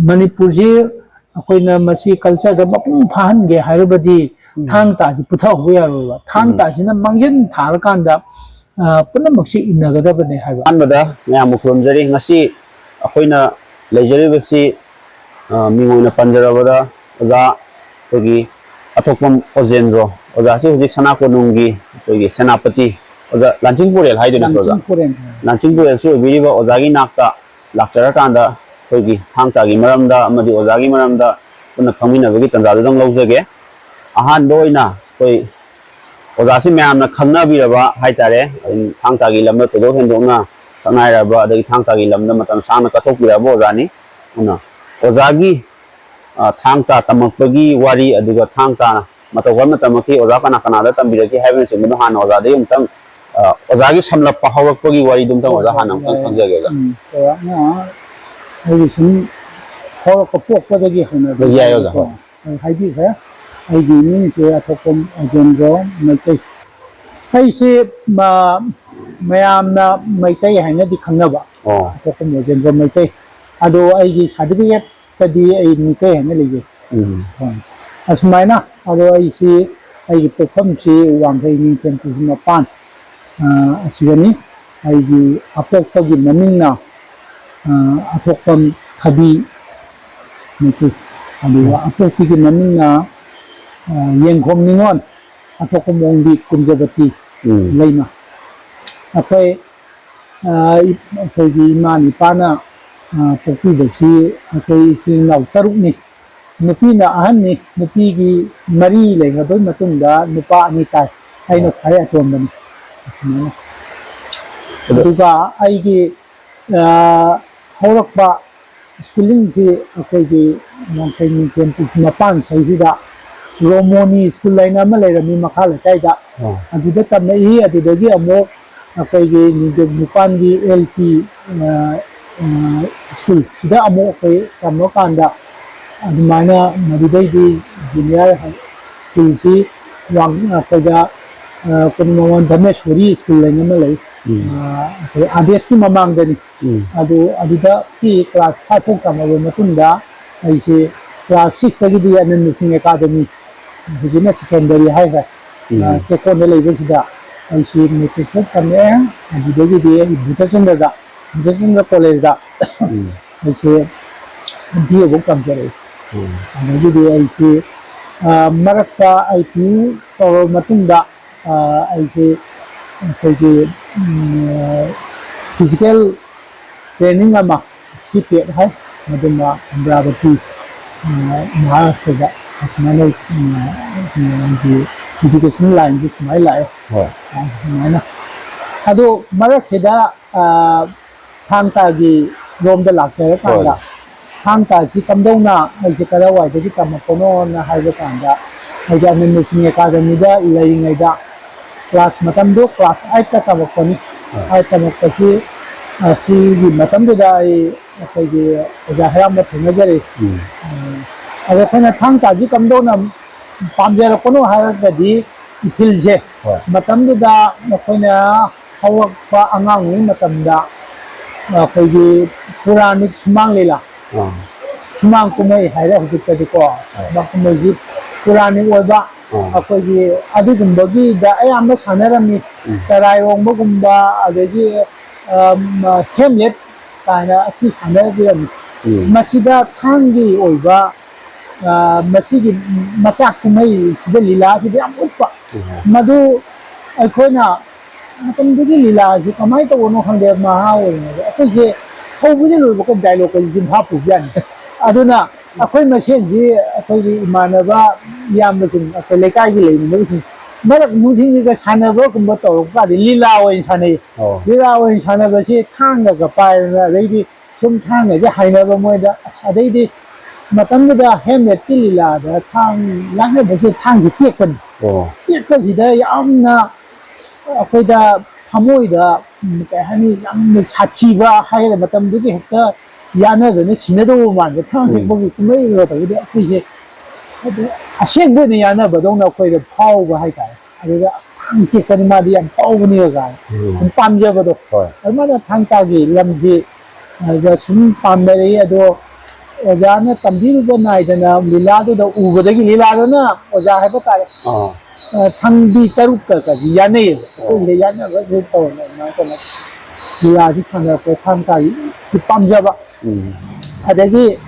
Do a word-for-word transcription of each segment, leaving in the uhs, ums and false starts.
ꯃꯅꯤꯄꯨꯔꯁꯤ ꯑꯩꯈꯣꯏꯅ ꯃꯁꯤ culture ꯗ ꯃꯄꯨꯡ ꯐꯥꯍꯟꯒꯦ ꯍꯥꯏꯔꯕꯗꯤ ꯎꯝ꯫ ꯊꯥꯡ ꯇꯥꯁꯤ ꯄꯨꯊꯍꯧꯕ ꯌꯥꯔꯣꯏꯕ꯫ ꯊꯥꯡ ꯎꯝ꯫ ꯇꯥꯁꯤꯅ ꯃꯥꯡꯖꯤꯟ ꯊꯥꯔꯀꯥꯟꯗ, ꯑ, ꯄꯨꯝꯅꯃꯛꯁꯤ ꯏꯟꯅꯒꯗꯕꯅꯦ ꯍꯥꯏꯕ꯫ ꯑꯍꯥꯟꯕꯗ ꯃꯌꯥꯝꯕꯨ ꯈꯨꯔꯨꯝꯖꯔꯤ꯫ ꯉꯁꯤ ꯑꯩꯈꯣꯏꯅ ꯂꯩꯖꯔꯤꯕꯁꯤ, ꯑ, ꯃꯤꯡ ꯑꯣꯏꯅ ꯄꯟꯖꯔꯕꯗ ꯑꯣꯖꯥ ꯑꯩꯈꯣꯏꯒꯤ ꯑꯊꯣꯛꯄꯝ ꯑꯣꯖꯦꯟꯗ꯭ꯔꯣ, ꯑꯣꯖꯥꯁꯤ ꯍꯧꯖꯤꯛ ꯁꯅꯥ ꯀꯣꯅꯨꯡꯒꯤ ꯑꯩꯈꯣꯏꯒꯤ ꯁꯦꯅꯥꯄꯇꯤ, ꯑꯣꯖꯥ ꯂꯥꯟꯆꯤꯡ ꯄꯨꯔꯦꯜ ꯍꯥꯏꯗꯣꯏ ꯅꯠꯇ꯭ꯔꯣ, ꯑꯣꯖꯥ? ꯂꯥꯟꯆꯤꯡ ꯄꯨꯔꯦꯜ꯫ ꯂꯥꯟꯆꯤꯡ ꯄꯨꯔꯦꯜꯁꯨ ꯑꯣꯏꯕꯤꯔꯤꯕ ꯑꯣꯖꯥꯒꯤ ꯅꯥꯛꯇ ꯂꯥꯛꯆꯔꯀꯥꯟꯗ ꯑꯩꯈꯣꯏꯒꯤ ꯊꯥꯡ ꯇꯥꯒꯤ ꯃꯔꯝꯗ ꯑꯃꯗꯤ ꯑꯣꯖꯥꯒꯤ ꯃꯔꯝꯗ ꯄꯨꯟꯅ ꯈꯪꯃꯤꯟꯅꯕꯒꯤ ꯇꯥꯟꯖꯥꯗꯨꯗꯪ ꯂꯧꯖꯒꯦ꯫ ꯑꯍꯥꯟꯕ ꯑꯣꯏꯅ ꯑꯩꯈꯣꯏ ꯑꯣꯖꯥꯁꯤ ꯃꯌꯥꯝꯅ ꯈꯪꯅꯕꯤꯔꯕ ꯍꯥꯏꯇꯥꯔꯦ, ꯑꯗꯨꯝ ꯊꯥꯡ ꯇꯥꯒꯤ ꯂꯝꯗ ꯊꯣꯏꯗꯣꯛ ꯍꯦꯟꯗꯣꯛꯅ ꯁꯛꯅꯥꯏꯔꯕ, ꯑꯗꯒꯤ ꯊꯥꯡ ꯇꯥꯒꯤ ꯂꯝꯗ ꯃꯇꯝ ꯁꯥꯡꯅ ꯀꯠꯊꯣꯛꯄꯤꯔꯕ ꯑꯣꯖꯥꯅꯤ꯫ ꯑꯗꯨꯅ ꯑꯣꯖꯥꯒꯤ, ꯑ, ꯊꯥꯡ ꯇꯥ ꯇꯝꯃꯛꯄꯒꯤ ꯋꯥꯔꯤ, ꯑꯗꯨꯒ ꯊꯥꯡ ꯇꯥ ꯃꯇꯧ ꯀꯔꯝꯅ ꯇꯝꯃꯛꯈꯤ, ꯑꯣꯖꯥ ꯀꯅꯥ ꯀꯅꯥꯗ ꯇꯝꯕꯤꯔꯛꯈꯤ ꯍꯥꯏꯕꯅꯆꯤꯡꯕꯗꯣ ꯍꯥꯟꯅ ꯑꯣꯖꯥꯗꯒꯤ ꯑꯃꯨꯛꯇꯪ, ꯑ, ꯑꯣꯖꯥꯒꯤ ꯁꯝꯂꯞꯄ ꯍꯧꯔꯛꯄꯒꯤ ꯋꯥꯔꯤꯗꯨ ꯑꯃꯨꯛꯇꯪ ꯑꯣꯖꯥ ꯍꯥꯟꯅ ꯑꯃꯨꯛꯇꯪ ꯈꯪꯖꯒꯦ, ꯑꯣꯖꯥ꯫ ꯎꯝ, ꯆꯥꯎꯔꯥꯛꯅ ꯑꯩꯒꯤ ꯁꯨꯝ ꯍꯧꯔꯛꯄ ꯄꯣꯛꯄꯗꯒꯤ ꯍꯧꯅ ꯑꯗꯨꯝ ꯌꯥꯏ, ꯑꯣꯖꯥ, ꯍꯥꯏꯕꯀꯣ꯫ ꯍꯣꯏ꯫ ꯑꯩ ꯍꯥꯏꯕꯤꯈ꯭ꯔꯦ꯫ ꯑꯩꯒꯤ ꯃꯤꯡꯁꯦ ꯑꯊꯣꯛꯄꯝ ꯑꯣꯖꯦꯟꯗ꯭ꯔꯣ ꯃꯩꯇꯩ꯫ ꯑꯩꯁꯦ, ꯃ-, ꯃꯌꯥꯝꯅ ꯃꯩꯇꯩ ꯍꯥꯏꯅꯗꯤ ꯈꯪꯅꯕ꯫ ꯑꯣ꯫ ꯑꯊꯣꯛꯄꯝ ꯑꯣꯖꯦꯟꯗ꯭ꯔꯣ ꯃꯩꯇꯩ꯫ ꯑꯗꯣ ꯑꯩꯒꯤ certificate ꯇꯗꯤ ꯑꯩ ꯃꯩꯇꯩ ꯍꯥꯏꯅ ꯂꯩꯖꯩ꯫ ꯎꯝ꯫ ꯍꯣꯏ꯫ ꯑꯁꯨꯃꯥꯏꯅ, ꯑꯗꯣ ꯑꯩꯁꯤ ꯑꯩꯒꯤ ꯄꯣꯛꯐꯝꯁꯤ ꯋꯥꯡꯈꯩ ꯅꯤꯡꯊꯦꯝ ꯄꯨꯈ꯭ꯔꯤ ꯃꯄꯥꯟ, ꯑ, ꯑꯁꯤꯗꯅꯤ꯫ ꯑꯩꯒꯤ ꯑꯄꯣꯛꯄꯒꯤ ꯃꯃꯤꯡꯅ, ꯑ, ꯑꯊꯣꯛꯄꯝ ꯊꯕꯤ ꯃꯩꯇꯩ꯫ ꯑꯗꯨꯒ ꯎꯝ꯫ ꯑꯄꯣꯛꯄꯤꯒꯤ ꯃꯃꯤꯡꯅ, ꯑ, ꯌꯦꯡꯈꯣꯝ ꯅꯤꯉꯣꯜ, ꯑꯊꯣꯛꯄꯝ ꯑꯣꯡꯕꯤ ꯀꯨꯟꯖꯕꯇꯤ ꯎꯝ꯫ ꯂꯩꯃ꯫ ꯑꯩꯈꯣꯏ, ꯑ, ꯑꯩꯈꯣꯏꯒꯤ ꯏꯃꯥ ꯏꯄꯥꯅ, ꯑ, ꯄꯣꯛꯄꯤꯕꯁꯤ ꯑꯩꯈꯣꯏ ꯏꯆꯤꯜ ꯏꯅꯥꯎ ꯇꯔꯨꯛꯅꯤ꯫ ꯅꯨꯄꯤꯅ ꯑꯍꯟꯅꯤ꯫ ꯅꯨꯄꯤꯒꯤ ꯃꯔꯤ ꯂꯩꯈ꯭ꯔꯕ ꯃꯇꯨꯡꯗ ꯅꯨꯄꯥ ꯑꯅꯤ ꯇꯥꯏ꯫ ꯑꯩꯅ ꯑꯣ꯫ ꯈ꯭ꯋꯥꯏ ꯑꯇꯣꯟꯕꯅꯤ꯫ ꯑꯁꯨꯃꯥꯏꯅ꯫ ꯑꯗꯣ ꯑꯗꯨꯒ ꯑꯩꯒꯤ, ꯑ, ꯍꯧꯔꯛꯄ schooling ꯁꯤ ꯑꯩꯈꯣꯏꯒꯤ ꯋꯥꯡꯈꯩ ꯅꯤꯡꯊꯦꯝ ꯄꯨꯈ꯭ꯔꯤ ꯃꯄꯥꯟ ꯁꯩꯁꯤꯗ ꯔꯣꯃꯣꯅꯤ school ꯍꯥꯏꯅ ꯑꯃ ꯂꯩꯔꯝꯃꯤ ꯃꯈꯥ ꯂꯩꯀꯥꯏꯗ꯫ ꯑꯣ꯫ ꯑꯗꯨꯗ ꯇꯝꯃꯛꯏ꯫ ꯑꯗꯨꯗꯒꯤ ꯑꯃꯨꯛ ꯑꯩꯈꯣꯏꯒꯤ ꯅꯤꯡꯊꯦꯝ ꯅꯤꯄꯥꯟꯒꯤ L P, ꯑ, ꯑ, school ꯁꯤꯗ ꯑꯃꯨꯛ ꯑꯩꯈꯣꯏ ꯇꯝꯃꯀꯥꯟꯗ ꯑꯗꯨꯃꯥꯏꯅ ꯃꯗꯨꯗꯩꯗꯤ junior school ꯁꯤ ꯋꯥꯡ-, ꯑꯩꯈꯣꯏꯗ, ꯑ, ꯀꯩꯅꯣ, ꯙꯅꯦꯁꯣꯔꯤ school ꯍꯥꯏꯅ ꯑꯃ ꯂꯩ꯫ ꯎꯝ꯫ ꯑꯥ, ꯑꯩꯈꯣꯏ ꯑꯥꯗꯦꯁꯀꯤ ꯃꯃꯥꯡꯗꯅꯤ꯫ ꯎꯝ꯫ ꯑꯗꯨ ꯑꯗꯨꯗꯒꯤ ꯀ꯭ꯂꯥꯁ ꯐꯥꯏꯚ ꯐꯥꯎ ꯇꯝꯃꯕ ꯃꯇꯨꯡꯗ ꯑꯩꯁꯦ ꯀ꯭ꯂꯥꯁ ꯁꯤꯛꯁꯇꯒꯤꯗꯤ ꯑꯦꯟ ꯑꯦꯟ ꯃꯤꯁꯤꯡ ꯑꯦꯀꯥꯗꯃꯤ, ꯍꯧꯖꯤꯛꯅ ꯁꯦꯀꯦꯟꯗꯔꯤ ꯍꯥꯏꯈ꯭ꯔꯦ, ꯎꯝ꯫ ꯑꯥ, ꯆꯦꯛꯀꯣꯟꯗ ꯂꯩꯕꯁꯤꯗ ꯑꯩꯁꯦ ꯃꯦꯇ꯭ꯔꯤꯛ ꯐꯥꯎ ꯇꯝꯃꯛꯑꯦ꯫ ꯑꯗꯨꯗꯒꯤꯗꯤ ꯑꯩ ꯕꯨꯙꯆꯟꯗ꯭ꯔꯗ, ꯕꯨꯙꯆꯟꯗ꯭ꯔ ꯀꯣꯂꯦꯖꯇ ꯎꯝ꯫ ꯑꯩꯁꯦ ꯕꯤ ꯑꯦ ꯐꯥꯎ ꯇꯝꯖꯔꯛꯏ꯫ ꯎꯝ꯫ ꯑꯗꯒꯤꯗꯤ ꯑꯩꯁꯦ, ꯑꯥ, ꯃꯔꯛꯇ ꯑꯥꯏ ꯄꯤ ꯌꯨ ꯇꯧꯔꯕ ꯃꯇꯨꯡꯗ ꯑ, ꯑꯩꯁꯦ ꯑꯩꯈꯣꯏꯒꯤ, ꯎꯝ, ꯐꯤꯖꯤꯀꯦꯜ ꯇ꯭ꯔꯦꯅꯤꯡ ꯑꯃ, ꯁꯤ ꯄꯦꯠ ꯍꯥꯏ, ꯃꯗꯨꯃ ꯑꯃꯔꯥꯕꯇꯤ, ꯑ, ꯃꯍꯥꯔꯥꯁꯇ꯭ꯔꯗ ꯑꯁꯨꯃꯥꯏꯅ, ꯎꯝ, ꯑꯩꯒꯤ ꯏꯗꯨꯀꯦꯁꯟ ꯂꯥꯏꯟꯁꯦ ꯁꯨꯃꯥꯏꯅ ꯂꯥꯛꯑꯦ꯫ ꯍꯣꯏ꯫ ꯑ, ꯁꯨꯃꯥꯏꯅ꯫ ꯑꯗꯣ ꯃꯔꯛꯁꯤꯗ, ꯑ, ꯊꯥꯡ ꯇꯥꯒꯤ ꯔꯣꯝꯗ ꯂꯥꯛꯆꯔꯀꯥꯟꯗ, ꯍꯣꯏ꯫ ꯊꯥꯡ ꯇꯥꯁꯤ ꯀꯝꯗꯧꯅ ꯑꯩꯁꯦ ꯀꯗꯥꯏꯋꯥꯏꯗꯒꯤ ꯇꯝꯃꯛꯄꯅꯣꯅ ꯍꯥꯏꯕ ꯀꯥꯟꯗ, ꯑꯩꯁꯦ ꯑꯅꯟꯗ ꯁꯤꯡ ꯑꯦꯀꯥꯗꯃꯤꯗ ꯂꯩꯔꯤꯉꯩꯗ ꯀ꯭ꯂꯥꯁ ꯃꯇꯝꯗꯨ ꯀ꯭ꯂꯥꯁ ꯑꯥꯏꯠꯇ ꯇꯝꯃꯛꯄꯅꯤ꯫ ꯑꯥ꯫ ꯑꯥꯏꯠ ꯇꯝꯃꯛꯄꯁꯤ, ꯑ, ꯁꯤꯒꯤ ꯃꯇꯝꯗꯨꯗ ꯑꯩ ꯑꯩꯈꯣꯏꯒꯤ ꯑꯣꯖꯥ ꯍꯦꯔꯥꯝꯕ ꯊꯦꯡꯅꯖꯔꯦ꯫ ꯎꯝ꯫ ꯑ, ꯑꯗꯣ ꯑꯩꯈꯣꯏꯅ ꯊꯥꯡ ꯇꯥꯁꯤ ꯀꯝꯗꯧꯅ ꯄꯥꯝꯖꯔꯛꯄꯅꯣ ꯍꯥꯏꯔꯒꯗꯤ ꯏꯊꯤꯜꯁꯦ ꯍꯣꯏ꯫ ꯃꯇꯝꯗꯨꯗ ꯑꯩꯈꯣꯏꯅ ꯍꯧꯔꯛꯄ ꯑꯉꯥꯡ ꯑꯣꯏꯔꯤꯉꯩ ꯃꯇꯝꯗ ꯑꯩꯈꯣꯏꯒꯤ ꯄꯨꯔꯥꯅꯤꯛ ꯁꯨꯃꯥꯡ ꯂꯤꯂꯥ, ꯑꯥ꯫ ꯁꯨꯃꯥꯡ ꯀꯨꯝꯍꯩ ꯍꯥꯏꯔꯦ ꯍꯧꯖꯤꯛꯇꯗꯤꯀꯣ, ꯑꯥ꯫ ꯁꯨꯃꯥꯡ ꯀꯨꯝꯍꯩꯁꯤ ꯄꯨꯔꯥꯅꯤꯛ ꯑꯣꯏꯕ ꯑꯥ꯫ ꯑꯩꯈꯣꯏꯒꯤ ꯑꯗꯨꯒꯨꯝꯕꯒꯤꯗ ꯑꯌꯥꯝꯕ ꯁꯥꯟꯅꯔꯝꯃꯤ꯫ ꯎꯝ꯫ ꯆꯔꯥꯏ ꯑꯣꯡꯕꯒꯨꯝꯕ, ꯑꯗꯒꯤ, ꯑꯝ, ꯍꯦꯝꯂꯦꯠ ꯀꯥꯏꯅ ꯑꯁꯤ ꯁꯥꯟꯅꯕꯤꯔꯝꯃꯤ꯫ ꯎꯝ꯫ ꯃꯁꯤꯗ ꯊꯥꯡꯒꯤ ꯑꯣꯏꯕ ꯑ, ꯃꯁꯤꯒꯤ ꯃꯆꯥꯛ ꯀꯨꯝꯍꯩꯁꯤꯗ ꯂꯤꯂꯥꯁꯤꯗ ꯌꯥꯝ ꯎꯠꯄ꯫ ꯎꯝ꯫ ꯃꯗꯨ ꯑꯩꯈꯣꯏꯅ ꯃꯇꯝꯗꯨꯒꯤ ꯂꯤꯂꯥꯁꯤ ꯀꯃꯥꯏꯅ ꯇꯧꯕꯅꯣ ꯈꯪꯗꯦ, ꯃꯍꯥ ꯑꯣꯏꯔꯤꯉꯩꯗ ꯑꯩꯈꯣꯏꯁꯦ ꯍꯧꯕꯗꯒꯤ ꯂꯣꯏꯕꯒ ꯗꯥꯏꯂꯣꯛꯀꯁꯦ ꯆꯤꯟꯐꯥ ꯄꯨꯕꯖꯥꯠꯅꯤ꯫ ꯑꯗꯨꯅ ꯑꯩꯈꯣꯏ ꯃꯁꯦꯟꯁꯤ, ꯑꯩꯈꯣꯏꯒꯤ ꯏꯃꯥꯟꯅꯕ ꯏꯌꯥꯝꯕꯁꯤꯡ, ꯑꯩꯈꯣꯏ ꯂꯩꯀꯥꯏꯒꯤ ꯂꯩꯃꯤꯟꯅꯕꯁꯤꯡ ꯃꯔꯛ ꯅꯨꯡꯊꯤꯟꯒꯤꯒ ꯁꯥꯟꯅꯕꯒꯨꯝꯕ ꯇꯧꯔꯛꯄ ꯀꯥꯟꯗ ꯂꯤꯂꯥ ꯑꯣꯏꯅ ꯁꯥꯟꯅꯩ꯫ ꯑꯣ꯫ ꯂꯤꯂꯥ ꯑꯣꯏꯅ ꯁꯥꯟꯅꯕꯁꯤ ꯊꯥꯡꯒꯒ ꯄꯥꯏꯗꯅ, ꯑꯗꯩꯗꯤ ꯁꯨꯝ ꯊꯥꯡꯒꯁꯦ ꯍꯥꯏꯅꯕ ꯃꯣꯏꯗ꯫ ꯑꯁ, ꯑꯗꯩꯗꯤ ꯃꯇꯝꯗꯨꯗ ꯍꯦꯝꯂꯦꯠꯀꯤ ꯂꯤꯂꯥꯗ ꯊꯥꯡ ꯂꯥꯛꯅꯕꯁꯦ ꯊꯥꯡꯁꯦ ꯇꯦꯛꯄꯅꯤ꯫ ꯑꯣ꯫ ꯇꯦꯛꯄꯁꯤꯗ ꯌꯥꯝꯅ ꯑꯩꯈꯣꯏꯗ ꯊꯃꯣꯏꯗ, ꯎꯝ, ꯀꯩ ꯍꯥꯏꯅꯤ, ꯌꯥꯝꯅ ꯁꯥꯊꯤꯕ ꯍꯥꯏꯒꯗ꯭ꯔꯥ, ꯃꯇꯝꯗꯨꯒꯤ ꯍꯦꯛꯇ ꯌꯥꯅꯗꯅ ꯁꯤꯅꯗꯧꯕ ꯃꯥꯟꯕ ꯊꯥꯡ ꯎꯝ꯫ ꯇꯦꯛꯄꯒꯤ ꯀꯨꯝꯍꯩ ꯃꯇꯝꯗꯨꯗ ꯑꯩꯈꯣꯏꯁꯦ ꯑꯗꯨ ꯑꯁꯦꯡꯕ ꯑꯣꯏꯅ ꯌꯥꯅꯕꯗꯧꯅ ꯑꯩꯈꯣꯏꯗ ꯐꯥꯎꯕ ꯍꯥꯏꯇꯥꯔꯦ꯫ ꯑꯗꯨꯗ ꯑꯁ ꯊꯥꯡ ꯇꯦꯛꯄꯅꯤ ꯃꯥꯗꯤ ꯌꯥꯝ ꯐꯥꯎꯕꯅꯤ ꯀꯥꯏꯅ ꯎꯝ꯫ ꯁꯨꯝ ꯄꯥꯝꯖꯕꯗꯣ꯫ ꯍꯣꯏ꯫ ꯑꯗꯨꯃꯥꯏꯅ ꯊꯥꯡ ꯇꯥꯒꯤ ꯂꯝꯁꯤ ꯑꯗꯨꯗ ꯁꯨꯝ ꯄꯥꯝꯅꯔꯛꯏ꯫ ꯑꯗꯣ ꯑꯣꯖꯥꯅ ꯇꯝꯕꯤꯔꯨꯕ ꯅꯥꯏꯗꯅ ꯂꯤꯂꯥꯗꯨꯗ ꯎꯕꯗꯒꯤ ꯂꯤꯂꯥꯗꯨꯅ ꯑꯣꯖꯥ ꯍꯥꯏꯕ ꯇꯥꯔꯦ꯫ ꯑꯥ꯫ ꯑ, ꯊꯥꯡꯕꯤ ꯇꯔꯨꯛꯀ ꯀꯁꯤ ꯌꯥꯅꯩꯌꯦꯕ꯫ ꯑꯣ꯫ ꯑꯩꯈꯣꯏ ꯌꯥꯅꯕꯁꯦ ꯇꯧꯔꯒ ꯑꯗꯨꯃꯥꯏꯅ ꯇꯧꯅ ꯂꯤꯂꯥꯁꯤ ꯁꯥꯟꯅꯔꯛꯄ ꯊꯥꯡ ꯇꯥꯒꯤ ꯁꯤ ꯄꯥꯝꯖꯕ꯫ ꯎꯝ꯫ ꯑꯗꯒꯤ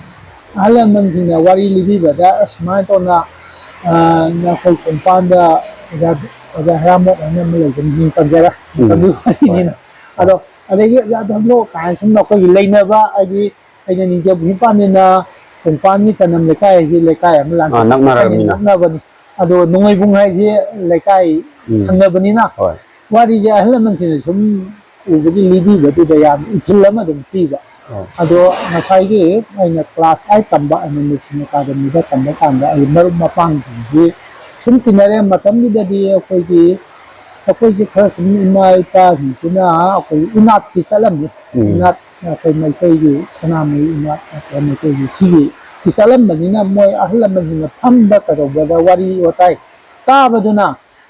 ꯑꯍꯜ ꯂꯃꯟꯁꯤꯡꯅ ꯋꯥꯔꯤ ꯂꯤꯕꯤꯕꯗ ꯑꯁꯨꯃꯥꯏꯅ ꯇꯧꯅ, ꯑ, ꯅꯈꯣꯏ ꯀꯣꯡꯄꯥꯟꯗ ꯑꯣꯖꯥ, ꯑꯣꯖꯥ ꯍꯦꯔꯥꯃꯣꯠ ꯍꯥꯏꯅ ꯑꯃ ꯂꯩꯕꯅꯤ, ꯃꯤꯡ ꯄꯟꯖꯔ-, ꯎꯝ꯫ ꯄꯟꯕꯤꯕ ꯋꯥꯔꯤꯅꯤꯅ꯫ ꯍꯣꯏ꯫ ꯑꯗꯣ ꯑꯗꯒꯤ ꯑꯣꯖꯥ ꯙꯝꯂꯣ ꯀꯥꯏꯅ ꯁꯨꯝ ꯑꯩꯈꯣꯏꯒꯤ ꯂꯩꯅꯕ, ꯍꯥꯏꯗꯤ ꯑꯩꯅ ꯅꯤꯡꯊꯧ ꯅꯤꯄꯥꯟꯅꯤꯅ ꯀꯣꯡꯄꯥꯟꯒꯤ ꯆꯅꯝ ꯂꯩꯀꯥꯏ ꯍꯥꯏꯁꯤ ꯂꯩꯀꯥꯏ ꯑꯃ ꯂꯥꯟ-, ꯑꯥ, ꯅꯛꯅꯔꯕꯅꯤꯅ꯫ ꯅꯛꯅꯕꯅꯤ꯫ ꯑꯗꯣ ꯅꯣꯡꯃꯩꯕꯨꯡ ꯍꯥꯏꯁꯤ ꯂꯩꯀꯥꯏ ꯎꯝ꯫ ꯊꯪꯅꯕꯅꯤꯅ ꯍꯣꯏ꯫ ꯋꯥꯔꯤꯁꯦ ꯑꯍꯜ ꯂꯃꯟꯁꯤꯡꯅ ꯁꯨꯝ ꯎꯕꯒꯤ ꯂꯤꯕꯤꯕꯗꯨꯗ ꯌꯥꯝ ꯏꯊꯤꯜ ꯑꯃ ꯑꯗꯨꯝ ꯄꯤꯕ꯫ ꯑꯣ꯫ ꯑꯗꯣ ꯉꯁꯥꯏꯒꯤ ꯑꯩꯅ class eight ꯇꯝꯕ ꯑꯦꯅꯤꯃꯦꯁꯟ ꯑꯦꯀꯥꯗꯃꯤꯗ ꯇꯝꯕ ꯀꯥꯟꯗ ꯑꯩ ꯃꯔꯨꯞ ꯃꯄꯥꯡꯁꯤꯡꯁꯤ ꯁꯨꯝ ꯇꯤꯟꯅꯔꯦ꯫ ꯃꯇꯝꯗꯨꯗꯗꯤ ꯑꯩꯈꯣꯏꯒꯤ, ꯑꯩꯈꯣꯏꯁꯦ ꯈꯔ ꯁꯨꯝ ꯏꯃꯥ ꯏꯄꯥꯁꯤꯡꯁꯤꯅ ꯑꯩꯈꯣꯏ ꯏꯅꯥꯠꯁꯤ ꯆꯠꯂꯝꯃꯤ꯫ ꯎꯝ꯫ ꯏꯅꯥꯠ ꯑꯩꯈꯣꯏ ꯃꯩꯇꯩꯒꯤ ꯁꯅꯥꯃꯍꯤ ꯏꯅꯥꯠ ꯅꯠꯇ꯭ꯔꯒ ꯃꯩꯇꯩꯒꯤ ꯁꯤꯒꯤ ꯁꯤ ꯆꯠꯂꯝꯕꯅꯤꯅ ꯃꯣꯏ ꯑꯍꯜ ꯂꯃꯟꯁꯤꯡꯅ ꯐꯝꯕ ꯀꯩꯗꯧꯕꯗ ꯋꯥꯔꯤ ꯋꯥꯇꯥꯏ ꯇꯥꯕꯗꯨꯅ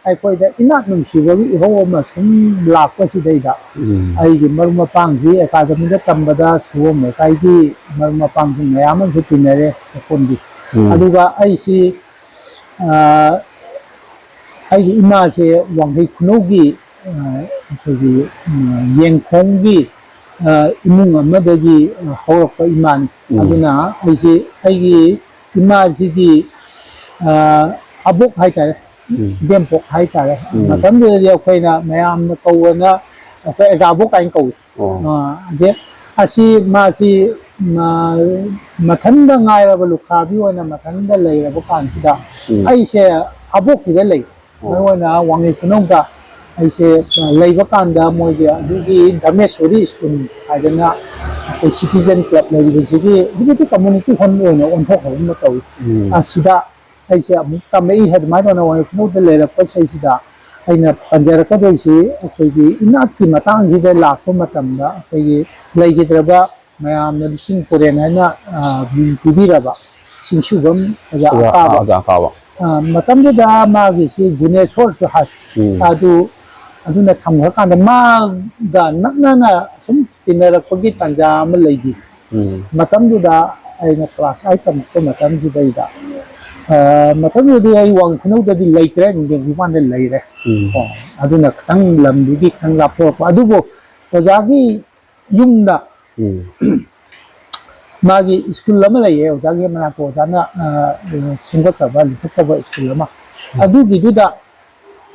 ꯑꯩꯈꯣꯏꯗ ꯏꯅꯥꯠ ꯅꯨꯡꯁꯤꯕꯒꯤ ꯏꯍꯧ ꯑꯃ ꯁꯨꯝ ꯂꯥꯛꯄꯁꯤꯗꯩꯗ ꯎꯝ꯫ ꯑꯩꯒꯤ ꯃꯔꯨꯞ ꯃꯄꯥꯡꯁꯤ ꯑꯦꯀꯥꯗꯃꯤꯗ ꯇꯝꯕꯗ ꯁꯨꯋꯣꯝ ꯂꯩꯀꯥꯏꯒꯤ ꯃꯔꯨꯞ ꯃꯄꯥꯡꯁꯤꯡ ꯃꯌꯥꯝ ꯑꯃꯁꯨ ꯇꯤꯟꯅꯔꯦ ꯃꯈꯣꯟꯒꯤ꯫ ꯎꯝ꯫ ꯑꯗꯨꯒ ꯑꯩꯁꯤ, ꯑ, ꯑꯩꯒꯤ ꯏꯃꯥꯁꯦ ꯋꯥꯡꯈꯩ ꯈꯨꯅꯧꯒꯤ, ꯑ, ꯑꯩꯈꯣꯏꯒꯤ, ꯑ, ꯌꯦꯡꯈꯣꯡꯒꯤ, ꯑ, ꯏꯃꯨꯡ ꯑꯃꯗꯒꯤ, ꯑ, ꯍꯧꯔꯛꯄ ꯏꯃꯥꯅꯤ꯫ ꯎꯝ꯫ ꯑꯗꯨꯅ ꯑꯩꯁꯦ ꯑꯩꯒꯤ ꯏꯃꯥꯁꯤꯒꯤ, ꯑ, ꯑꯕꯣꯛ ꯍꯥꯏꯇꯥꯔꯦ, ꯎꯝ꯫ ꯏꯕꯦꯝꯄꯣꯛ ꯍꯥꯏꯇꯥꯔꯦ꯫ ꯎꯝ꯫ ꯃꯇꯝꯗꯨꯗꯗꯤ ꯑꯩꯈꯣꯏꯅ ꯃꯌꯥꯝꯅ ꯀꯧꯕꯅ ꯑꯩꯈꯣꯏ ꯑꯖꯥꯕꯣꯛ ꯀꯥꯏꯅ ꯀꯧꯏ꯫ ꯑꯣ꯫ ꯑ, ꯑꯗꯩ ꯑꯁꯤ ꯃꯥꯁꯤ, ꯃ-, ꯃꯊꯟꯗ ꯉꯥꯏꯔꯕ ꯂꯨꯈ꯭ꯔꯥꯕꯤ ꯑꯣꯏꯅ ꯃꯊꯟꯗ ꯂꯩꯔꯕ ꯀꯥꯟꯁꯤꯗ ꯎꯝ꯫ ꯑꯩꯁꯦ ꯑꯕꯣꯛꯀꯤꯗ ꯂꯩ꯫ ꯑꯣ꯫ ꯃꯔꯨ ꯑꯣꯏꯅ ꯋꯥꯡꯉꯩ ꯈꯨꯅꯧꯗ ꯑꯩꯁꯦ ꯂꯩꯕ ꯀꯥꯟꯗ ꯃꯣꯏꯒꯤ ꯑꯗꯨꯒꯤ ꯙꯔꯃꯦꯁꯣꯔꯤ ꯁ꯭ꯀꯨꯜ ꯍꯥꯏꯗꯅ ꯑꯩꯈꯣꯏ ꯁꯤꯇꯤꯖꯟ ꯀ꯭ꯂꯕ ꯂꯩꯔꯤꯕꯁꯤꯒꯤ ꯍꯧꯖꯤꯛꯇꯤ ꯀꯝꯃ꯭ꯌꯨꯅꯤꯇꯤ ꯍꯣꯜ ꯑꯣꯏꯅ ꯑꯣꯟꯊꯣꯛꯈ꯭ꯔꯒꯨꯝꯕ ꯇꯧꯏ꯫ ꯎꯝ꯫ ꯑꯁꯤꯗ ꯑꯩꯁꯦ ꯑꯃꯨꯛ ꯇꯝꯃꯛꯏ꯫ ꯑꯗꯨꯃꯥꯏꯅ ꯇꯧꯅ ꯋꯥꯡꯉꯩ ꯈꯨꯅꯧꯗ ꯂꯩꯔꯛꯄꯁꯤꯗꯩꯁꯤꯗ ꯑꯩꯅ ꯄꯟꯖꯔꯛꯀꯗꯣꯏꯁꯤ ꯑꯩꯈꯣꯏꯒꯤ ꯏꯅꯥꯠꯀꯤ ꯃꯇꯥꯡꯁꯤꯗ ꯂꯥꯛꯄ ꯃꯇꯝꯗ ꯑꯩꯈꯣꯏꯒꯤ ꯂꯩꯈꯤꯗ꯭ꯔꯕ ꯃꯌꯥꯝꯅ ꯂꯤꯆꯤꯡ ꯇꯨꯔꯦꯟ ꯍꯥꯏꯅ, ꯑ, ꯃꯤꯡ ꯄꯤꯕꯤꯔꯕ ꯆꯤꯡꯁꯨꯕꯝ ꯑꯣꯖꯥ ꯑꯣꯖꯥ, ꯑꯀꯥꯕ꯫ ꯑꯣꯖꯥ ꯑꯀꯥꯕ꯫ ꯑ, ꯃꯇꯝꯗꯨꯗ ꯃꯥꯒꯤꯁꯤ ꯒꯨꯅꯦꯁꯣꯔꯁꯨ ꯍꯥꯏ꯫ ꯎꯝ꯫ ꯑꯗꯨ, ꯑꯗꯨꯅ ꯊꯝꯈ꯭ꯔꯀꯥꯟꯗ ꯃꯥꯒ ꯅꯛꯅꯅ ꯁꯨꯝ ꯇꯤꯟꯅꯔꯛꯄꯒꯤ ꯇꯥꯟꯖꯥ ꯑꯃ ꯂꯩꯈꯤ꯫ ꯎꯝ꯫ ꯃꯇꯝꯗꯨꯗ ꯑꯩꯅ class eight ꯇꯝꯃꯛꯄ ꯃꯇꯝꯁꯤꯗꯩꯗ, ꯑ, ꯃꯇꯝꯗꯨꯗꯤ ꯑꯩ ꯋꯥꯡ ꯈꯨꯅꯧꯗꯗꯤ ꯂꯩꯇ꯭ꯔꯦ, ꯅꯤꯡꯊꯧ ꯈꯨꯕꯥꯟꯗ ꯂꯩꯔꯦ꯫ ꯎꯝ꯫ ꯑꯣ, ꯑꯗꯨꯅ ꯈꯤꯇꯪ ꯂꯝꯗꯨꯒꯤ ꯈꯤꯇꯪ ꯂꯥꯞꯊꯣꯔꯛꯄ꯫ ꯑꯗꯨꯕꯨ ꯑꯣꯖꯥꯒꯤ ꯌꯨꯝꯗ ꯎꯝ꯫ ꯃꯥꯒꯤ ꯁ꯭ꯀꯨꯜ ꯑꯃ ꯂꯩꯌꯦ, ꯑꯣꯖꯥꯒꯤ ꯃꯅꯥꯛꯇ ꯑꯣꯖꯥꯅ, ꯑ, ꯁꯦꯝꯒꯠꯆꯕ, ꯂꯤꯡꯈꯠꯆꯕ ꯁ꯭ꯀꯨꯜ ꯑꯃ꯫ ꯎꯝ꯫ ꯑꯗꯨꯒꯤꯗꯨꯗ,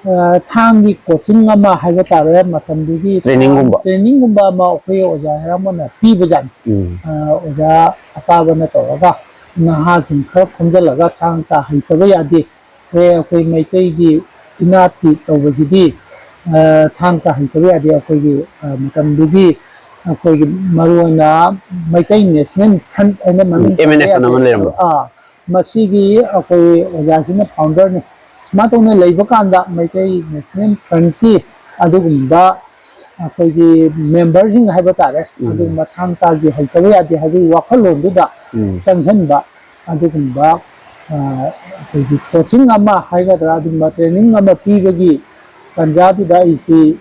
ꯑ, ꯊꯥꯡꯒꯤ coaching ꯑꯃ ꯍꯥꯏꯕ ꯇꯥꯔꯦ, ꯃꯇꯝꯗꯨꯒꯤ trainingꯒꯨꯝꯕ? Trainingꯒꯨꯝꯕ ꯑꯃ ꯑꯩꯈꯣꯏ ꯑꯣꯖꯥ ꯍꯦꯔꯥꯃꯣꯟꯅ ꯄꯤꯕꯖꯥꯠꯅꯤ꯫ ꯎꯝ꯫ ꯑ, ꯑꯣꯖꯥ ꯑꯄꯥꯕꯅ ꯇꯧꯔꯒ ꯅꯍꯥꯁꯤꯡ ꯈꯔ ꯈꯣꯝꯖꯤꯜꯂꯒ ꯊꯥꯡ ꯇꯥ ꯍꯩꯇꯕ ꯌꯥꯗꯦ꯫ ꯑꯦ, ꯑꯩꯈꯣꯏ ꯃꯩꯇꯩꯒꯤ ꯏꯅꯥꯠꯀꯤ ꯇꯧꯕꯁꯤꯗꯤ, ꯑ, ꯊꯥꯡ ꯇꯥ ꯍꯩꯇꯕ ꯌꯥꯗꯦ꯫ ꯑꯩꯈꯣꯏꯒꯤ, ꯑ, ꯃꯇꯝꯗꯨꯒꯤ ꯑꯩꯈꯣꯏꯒꯤ ꯃꯔꯨꯑꯣꯏꯅ ꯃꯩꯇꯩ National Front ꯍꯥꯏꯅ ꯃꯃꯤꯡ ꯎꯝ, M N F ꯆꯠꯄ ꯑꯅ ꯑꯃ ꯌꯥꯗꯦ꯫ ꯂꯩꯔꯝꯕ꯫ ꯑꯥ, ꯃꯁꯤꯒꯤ ꯑꯩꯈꯣꯏ ꯑꯣꯖꯥꯁꯤꯅ founderꯅꯤ꯫ ꯁꯨꯃꯥꯏꯅ ꯇꯧꯅ ꯂꯩꯕ ꯀꯥꯟꯗ ꯃꯩꯇꯩ National Frontꯀꯤ ꯑꯗꯨꯒꯨꯝꯕ ꯑꯩꯈꯣꯏꯒꯤ memberꯁꯤꯡ ꯍꯥꯏꯕ ꯇꯥꯔꯦ, ꯎꯝ꯫ ꯑꯗꯨꯒꯨꯝꯕ ꯊꯥꯡ ꯇꯥꯒꯤ ꯍꯩꯇꯕ ꯌꯥꯗꯦ ꯍꯥꯏꯕꯒꯤ ꯋꯥꯈꯜꯂꯣꯟꯗꯨꯗ ꯎꯝ꯫ ꯆꯪꯁꯤꯟꯕ ꯑꯗꯨꯒꯨꯝꯕ, ꯑ, ꯑꯩꯈꯣꯏꯒꯤ coaching ꯑꯃ ꯍꯥꯏꯒꯗ꯭ꯔꯥ, ꯑꯗꯨꯒꯨꯝꯕ training ꯑꯃ ꯄꯤꯕꯒꯤ ꯇꯥꯟꯖꯥꯗꯨꯗ ꯑꯩꯁꯤ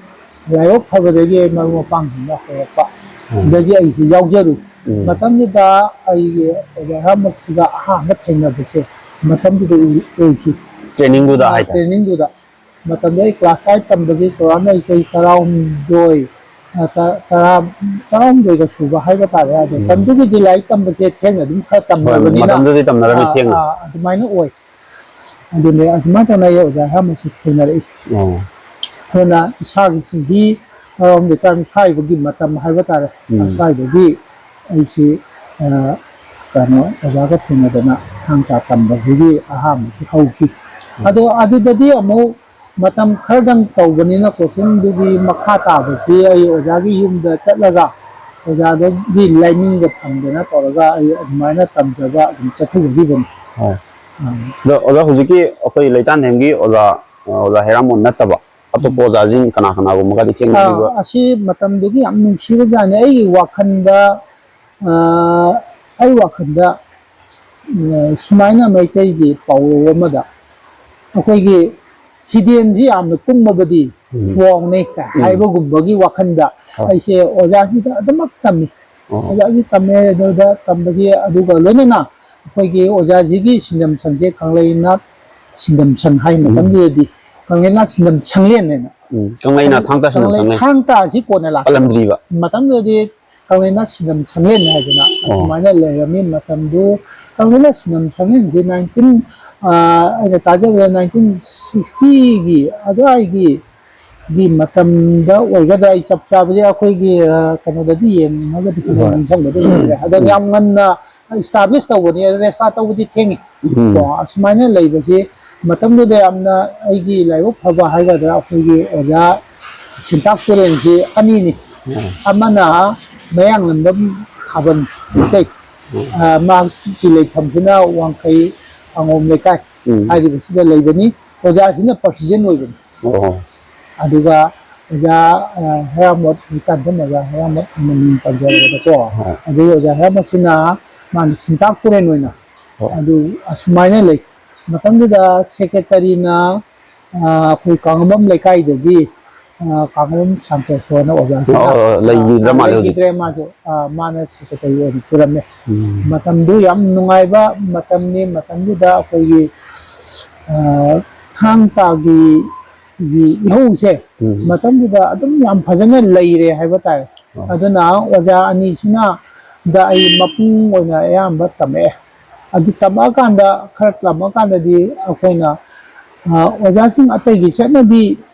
ꯂꯥꯏꯕꯛ ꯐꯕꯗꯒꯤ ꯑꯩ ꯃꯔꯨꯞ ꯃꯄꯥꯡꯁꯤꯡꯅ ꯍꯧꯔꯛꯄ꯫ ꯎꯝ꯫ ꯑꯗꯒꯤ ꯑꯩꯁꯤ ꯌꯥꯎꯖꯔꯨꯏ꯫ ꯎꯝ꯫ ꯃꯇꯝꯗꯨꯗ ꯑꯩꯒꯤ ꯑꯣꯖꯥ ꯍꯦꯔꯥꯃꯣꯟꯁꯤꯒ ꯑꯍꯥꯟꯕ ꯊꯦꯡꯅꯕꯁꯦ ꯃꯇꯝꯗꯨꯗ ꯑꯣꯏ-, ꯑꯣꯏꯈꯤ꯫ Trainingꯗꯨꯗ ꯑ, ꯍꯥꯏꯇꯥꯔꯦ꯫ Trainingꯗꯨꯗ꯫ ꯃꯇꯝꯗ ꯑꯩ class eight ꯇꯝꯕꯁꯦ ꯆꯥꯎꯔꯥꯛꯅ ꯑꯩ ꯆꯍꯤ ꯇꯔꯥꯍꯨꯝꯗꯣꯏ, ꯑ, ꯇ-, ꯇꯔꯥ, ꯇꯔꯥꯍꯨꯝꯗꯣꯏꯒ ꯁꯨꯕ ꯍꯥꯏꯕ ꯇꯥꯔꯦ꯫ ꯑꯗꯣ ꯎꯝ꯫ ꯃꯇꯝꯗꯨꯒꯤꯗꯤ ꯂꯥꯏꯔꯤꯛ ꯇꯝꯕꯁꯦ ꯊꯦꯡꯅ ꯑꯗꯨꯝ ꯈꯔ ꯍꯣꯏ, ꯇꯝꯅꯕꯅꯤꯅ, ꯃꯇꯝꯗꯨꯗꯤ ꯇꯝꯅꯔꯝꯃꯤ ꯑ, ꯊꯦꯡꯅ꯫ ꯑ, ꯑꯗꯨꯃꯥꯏꯅ ꯑꯣꯏ꯫ ꯑꯗꯨꯅꯦ, ꯑꯗꯨꯃꯥꯏꯅ ꯇꯧꯅ ꯑꯩ ꯑꯣꯖꯥ ꯍꯦꯔꯥꯃꯣꯟꯁꯦ ꯊꯦꯡꯅꯔꯛꯏ꯫ ꯑꯣ꯫ ꯑꯗꯨꯅ ꯏꯁꯥꯒꯤ ꯆꯍꯤ ꯇꯔꯥꯍꯨꯝꯗꯣꯏ, ꯇꯔꯥꯃꯔꯤ ꯁ꯭ꯋꯥꯏꯗꯒꯤ ꯃꯇꯝ ꯍꯥꯏꯕ ꯇꯥꯔꯦ, ꯎꯝ꯫ ꯁ꯭ꯋꯥꯏꯗꯒꯤ ꯑꯩꯁꯤ, ꯑ, ꯀꯩꯅꯣ, ꯑꯣꯖꯥꯒ ꯊꯦꯡꯅꯗꯅ ꯊꯥꯡ ꯇꯥ ꯇꯝꯕꯁꯤꯒꯤ ꯑꯍꯥꯟꯕꯁꯤ ꯍꯧꯈꯤ꯫ ꯎꯝ꯫ ꯑꯗꯣ ꯑꯗꯨꯗꯗꯤ ꯑꯃꯨꯛ ꯃꯇꯝ ꯈꯔꯗꯪ ꯇꯧꯕꯅꯤꯅ coachingꯗꯨꯒꯤ ꯃꯈꯥ ꯇꯥꯕꯁꯤ ꯑꯩ ꯑꯣꯖꯥꯒꯤ ꯌꯨꯝꯗ ꯆꯠꯂꯒ ꯑꯣꯖꯥꯗꯒꯤ ꯂꯥꯏꯅꯤꯡꯒ ꯐꯪꯗꯅ ꯇꯧꯔꯒ ꯑꯩ ꯑꯗꯨꯃꯥꯏꯅ ꯇꯝꯖꯕ ꯑꯗꯨꯝ ꯆꯠꯊꯖꯈꯤꯕꯅꯤ꯫ ꯍꯣꯏ꯫ ꯎꯝ꯫ ꯑꯗꯣ ꯑꯣꯖꯥ, ꯍꯧꯖꯤꯛꯀꯤ ꯑꯩꯈꯣꯏ ꯂꯩꯇꯥꯟꯊꯦꯝꯒꯤ ꯑꯣꯖꯥ, ꯑꯣꯖꯥ ꯍꯦꯔꯥꯃꯣꯟ ꯅꯠꯇꯕ ꯑꯇꯣꯞꯄ ꯎꯝ꯫ ꯑꯣꯖꯥꯁꯤꯡ ꯀꯅꯥ ꯀꯅꯥꯒꯨꯝꯕꯒꯗꯤ ꯊꯦꯡꯅꯕꯤꯕ? ꯑꯥ, ꯑꯁꯤ ꯃꯇꯝꯗꯨꯒꯤ ꯌꯥꯝ ꯅꯨꯡꯁꯤꯕꯖꯥꯠꯅꯤ꯫ ꯑꯩꯒꯤ ꯋꯥꯈꯜꯗ, ꯑꯥ, ꯑꯩ ꯋꯥꯈꯜꯗ ꯎꯝ, ꯁꯨꯃꯥꯏꯅ ꯃꯩꯇꯩꯒꯤ ꯄꯥꯎꯔꯧ ꯑꯃꯗ ꯑꯩꯈꯣꯏꯒꯤ ꯍꯤꯗꯦꯟꯁꯤ ꯌꯥꯝꯅ ꯀꯨꯡꯉꯕꯗꯤ ꯎꯝ꯫ ꯊꯨꯋꯥꯎꯅꯩ ꯀꯥꯏ ꯎꯝ꯫ ꯍꯥꯏꯕꯒꯨꯝꯕꯒꯤ ꯋꯥꯈꯜꯗ ꯍꯣꯏ꯫ ꯑꯩꯁꯦ ꯑꯣꯖꯥꯁꯤꯗ ꯑꯗꯨꯃꯛ ꯇꯝꯃꯤ꯫ ꯑꯣ꯫ ꯑꯣꯖꯥꯁꯤ ꯇꯝꯃꯦ, ꯑꯗꯨꯗ ꯇꯝꯕꯁꯤ, ꯑꯗꯨꯒ ꯂꯣꯏꯅꯅ ꯑꯩꯈꯣꯏꯒꯤ ꯑꯣꯖꯥꯁꯤꯒꯤ ꯁꯤꯟꯅꯝꯁꯪꯁꯦ ꯀꯪꯂꯩꯅꯥꯠ ꯁꯤꯟꯅꯝꯁꯪ ꯍꯥꯏ ꯎꯝ꯫ ꯃꯇꯝꯗꯨꯗꯗꯤ ꯀꯪꯂꯩꯅꯥꯠ ꯁꯤꯟꯅꯝ ꯁꯪꯂꯦꯟ ꯍꯥꯏꯅ ꯎꯝ꯫ ꯀꯪꯂꯩꯅꯥꯠ ꯊꯥꯡ ꯇꯥ ꯁꯤꯟꯅꯝ ꯀꯪꯂꯩ ꯁꯪꯂꯦꯟ꯫ ꯊꯥꯡ ꯇꯥꯁꯤ ꯀꯣꯟꯅ ꯂꯥꯛꯄ꯫ ꯄꯜꯂꯝꯗ꯭ꯔꯤꯕ꯫ ꯃꯇꯝꯗꯨꯗꯗꯤ ꯀꯪꯂꯩꯅꯥꯠ ꯁꯤꯟꯅꯝ ꯁꯪꯂꯦꯟ ꯍꯥꯏꯗꯅ ꯑꯣ꯫ ꯑꯁꯨꯃꯥꯏꯅ ꯂꯩꯔꯝꯃꯤ꯫ ꯃꯇꯝꯗꯨ ꯀꯪꯂꯩꯅꯥꯠ ꯁꯤꯟꯅꯝ ꯁꯪꯂꯦꯟꯁꯦ ꯅꯥꯏꯟꯇꯤꯟ, ꯑꯩꯅ ꯇꯥꯖꯕꯗ ꯅꯥꯏꯟꯇꯤꯟ ꯁꯤꯛꯁꯇꯤꯒꯤ ꯑꯗꯨꯋꯥꯏꯒꯤ ꯒꯤ ꯃꯇꯝꯗ ꯑꯣꯏꯒꯗ꯭ꯔꯥ, ꯑꯩ ꯆꯞ ꯆꯥꯕꯗꯤ ꯑꯩꯈꯣꯏꯒꯤ, ꯑ, ꯀꯩꯅꯣꯗꯗꯤ ꯌꯦꯡꯉꯒꯗꯤ ꯈꯔ ꯍꯣꯏ꯫ ꯅꯤꯡꯁꯤꯡꯕꯗꯤ ꯌꯥꯏ꯫ ꯑꯗꯣ ꯎꯝ꯫ ꯌꯥꯝ ꯉꯟꯅ establish ꯇꯧꯕꯅꯤ, register ꯇꯧꯕꯗꯤ ꯊꯦꯡꯉꯤ꯫ ꯎꯝ꯫ ꯀꯣ, ꯑꯁꯨꯃꯥꯏꯅ ꯂꯩꯕꯁꯤ ꯃꯇꯝꯗꯨꯗ ꯌꯥꯝꯅ ꯑꯩꯒꯤ ꯂꯥꯏꯕꯛ ꯐꯕ ꯍꯥꯏꯒꯗ꯭ꯔꯥ, ꯑꯩꯈꯣꯏꯒꯤ ꯑꯣꯖꯥ ꯁꯤꯟꯇꯥꯛ ꯇꯨꯔꯦꯟꯁꯤ ꯑꯅꯤꯅꯤ꯫ ꯎꯝ꯫ ꯑꯃꯅ ꯃꯌꯥꯡꯂꯝꯕꯝ ꯈꯥꯕꯟ ꯃꯩꯇꯩ, ꯎꯝ꯫ ꯑ, ꯃꯍꯥꯛꯀꯤ ꯂꯩꯐꯝꯁꯤꯅ ꯋꯥꯡꯈꯩ ꯑꯉꯣꯝ ꯂꯩꯀꯥꯏ ꯎꯝ꯫ ꯍꯥꯏꯔꯤꯕꯁꯤꯗ ꯂꯩꯕꯅꯤ꯫ ꯑꯣꯖꯥꯁꯤꯅ ꯄ꯭ꯔꯁꯤꯗꯦꯟ ꯑꯣꯏꯕꯅꯤ꯫ ꯑꯣ꯫ ꯑꯗꯨꯒ ꯑꯣꯖꯥ, ꯑ, ꯍꯦꯔꯥꯃꯣꯠ, ꯍꯧꯖꯤꯛꯀꯥꯟꯗ ꯑꯣꯖꯥ ꯍꯦꯔꯥꯃꯣꯠ ꯃꯃꯤꯡ ꯄꯟꯖꯔꯕꯗꯀꯣ, ꯍꯣꯏ꯫ ꯑꯗꯨꯒꯤ ꯑꯣꯖꯥ ꯍꯦꯔꯥꯃꯣꯠꯁꯤꯅ ꯃꯥꯅ ꯁꯤꯟꯇꯥꯛ ꯇꯨꯔꯦꯟ ꯑꯣꯏꯅ ꯍꯣꯏ꯫ ꯑꯗꯨ ꯑꯁꯨꯃꯥꯏꯅ ꯂꯩ꯫ ꯃꯇꯝꯗꯨꯗ ꯁꯦꯀ꯭ꯔꯦꯇꯔꯤꯅ, ꯑ, ꯑꯩꯈꯣꯏ ꯀꯥꯡꯉꯝꯕꯝ ꯂꯩꯀꯥꯏꯗꯒꯤ, ꯑ, ꯀꯥꯡꯉꯝꯕꯝ ꯁꯥꯟꯇꯣꯁꯣꯅ ꯑꯣꯖꯥꯁꯤꯅ, ꯑꯣ, ꯑꯣ, ꯂꯩꯈꯤꯗ꯭ꯔ ꯑ, ꯃꯥꯜꯂꯦ ꯍꯧꯖꯤꯛ꯫ ꯂꯩꯈꯤꯗ꯭ꯔꯦ ꯃꯥꯁꯨ꯫ ꯑ, ꯃꯥꯅ ꯁꯦꯀ꯭ꯔꯦꯇꯔꯤ ꯑꯣꯏꯅ ꯄꯨꯔꯝꯃꯦ꯫ ꯎꯝ꯫ ꯃꯇꯝꯗꯨ ꯌꯥꯝ ꯅꯨꯡꯉꯥꯏꯕ ꯃꯇꯝꯅꯤ꯫ ꯃꯇꯝꯗꯨꯗ ꯑꯩꯈꯣꯏꯒꯤ, ꯑ, ꯊꯥꯡ ꯇꯥꯒꯤ ꯒꯤ ꯏꯍꯧꯁꯦ ꯎꯝ꯫ ꯃꯇꯝꯗꯨꯗ ꯑꯗꯨꯝ ꯌꯥꯝ ꯐꯖꯅ ꯂꯩꯔꯦ ꯍꯥꯏꯕ ꯇꯥꯔꯦ꯫ ꯑꯣ꯫ ꯑꯗꯨꯅ ꯑꯣꯖꯥ ꯑꯅꯤꯁꯤꯅ ꯗ ꯑꯩ ꯃꯄꯨꯡ ꯑꯣꯏꯅ ꯑꯌꯥꯝꯕ ꯇꯝꯃꯛꯑꯦ꯫ ꯑꯗꯨ ꯇꯝꯃꯛꯑꯀꯥꯟꯗ, ꯈꯔ ꯇꯝꯃꯛꯑꯀꯥꯟꯗꯗꯤ ꯑꯩꯈꯣꯏꯅ, ꯑ, ꯑꯣꯖꯥꯁꯤꯡ ꯑꯇꯩꯒꯤ ꯆꯠꯅꯕꯤ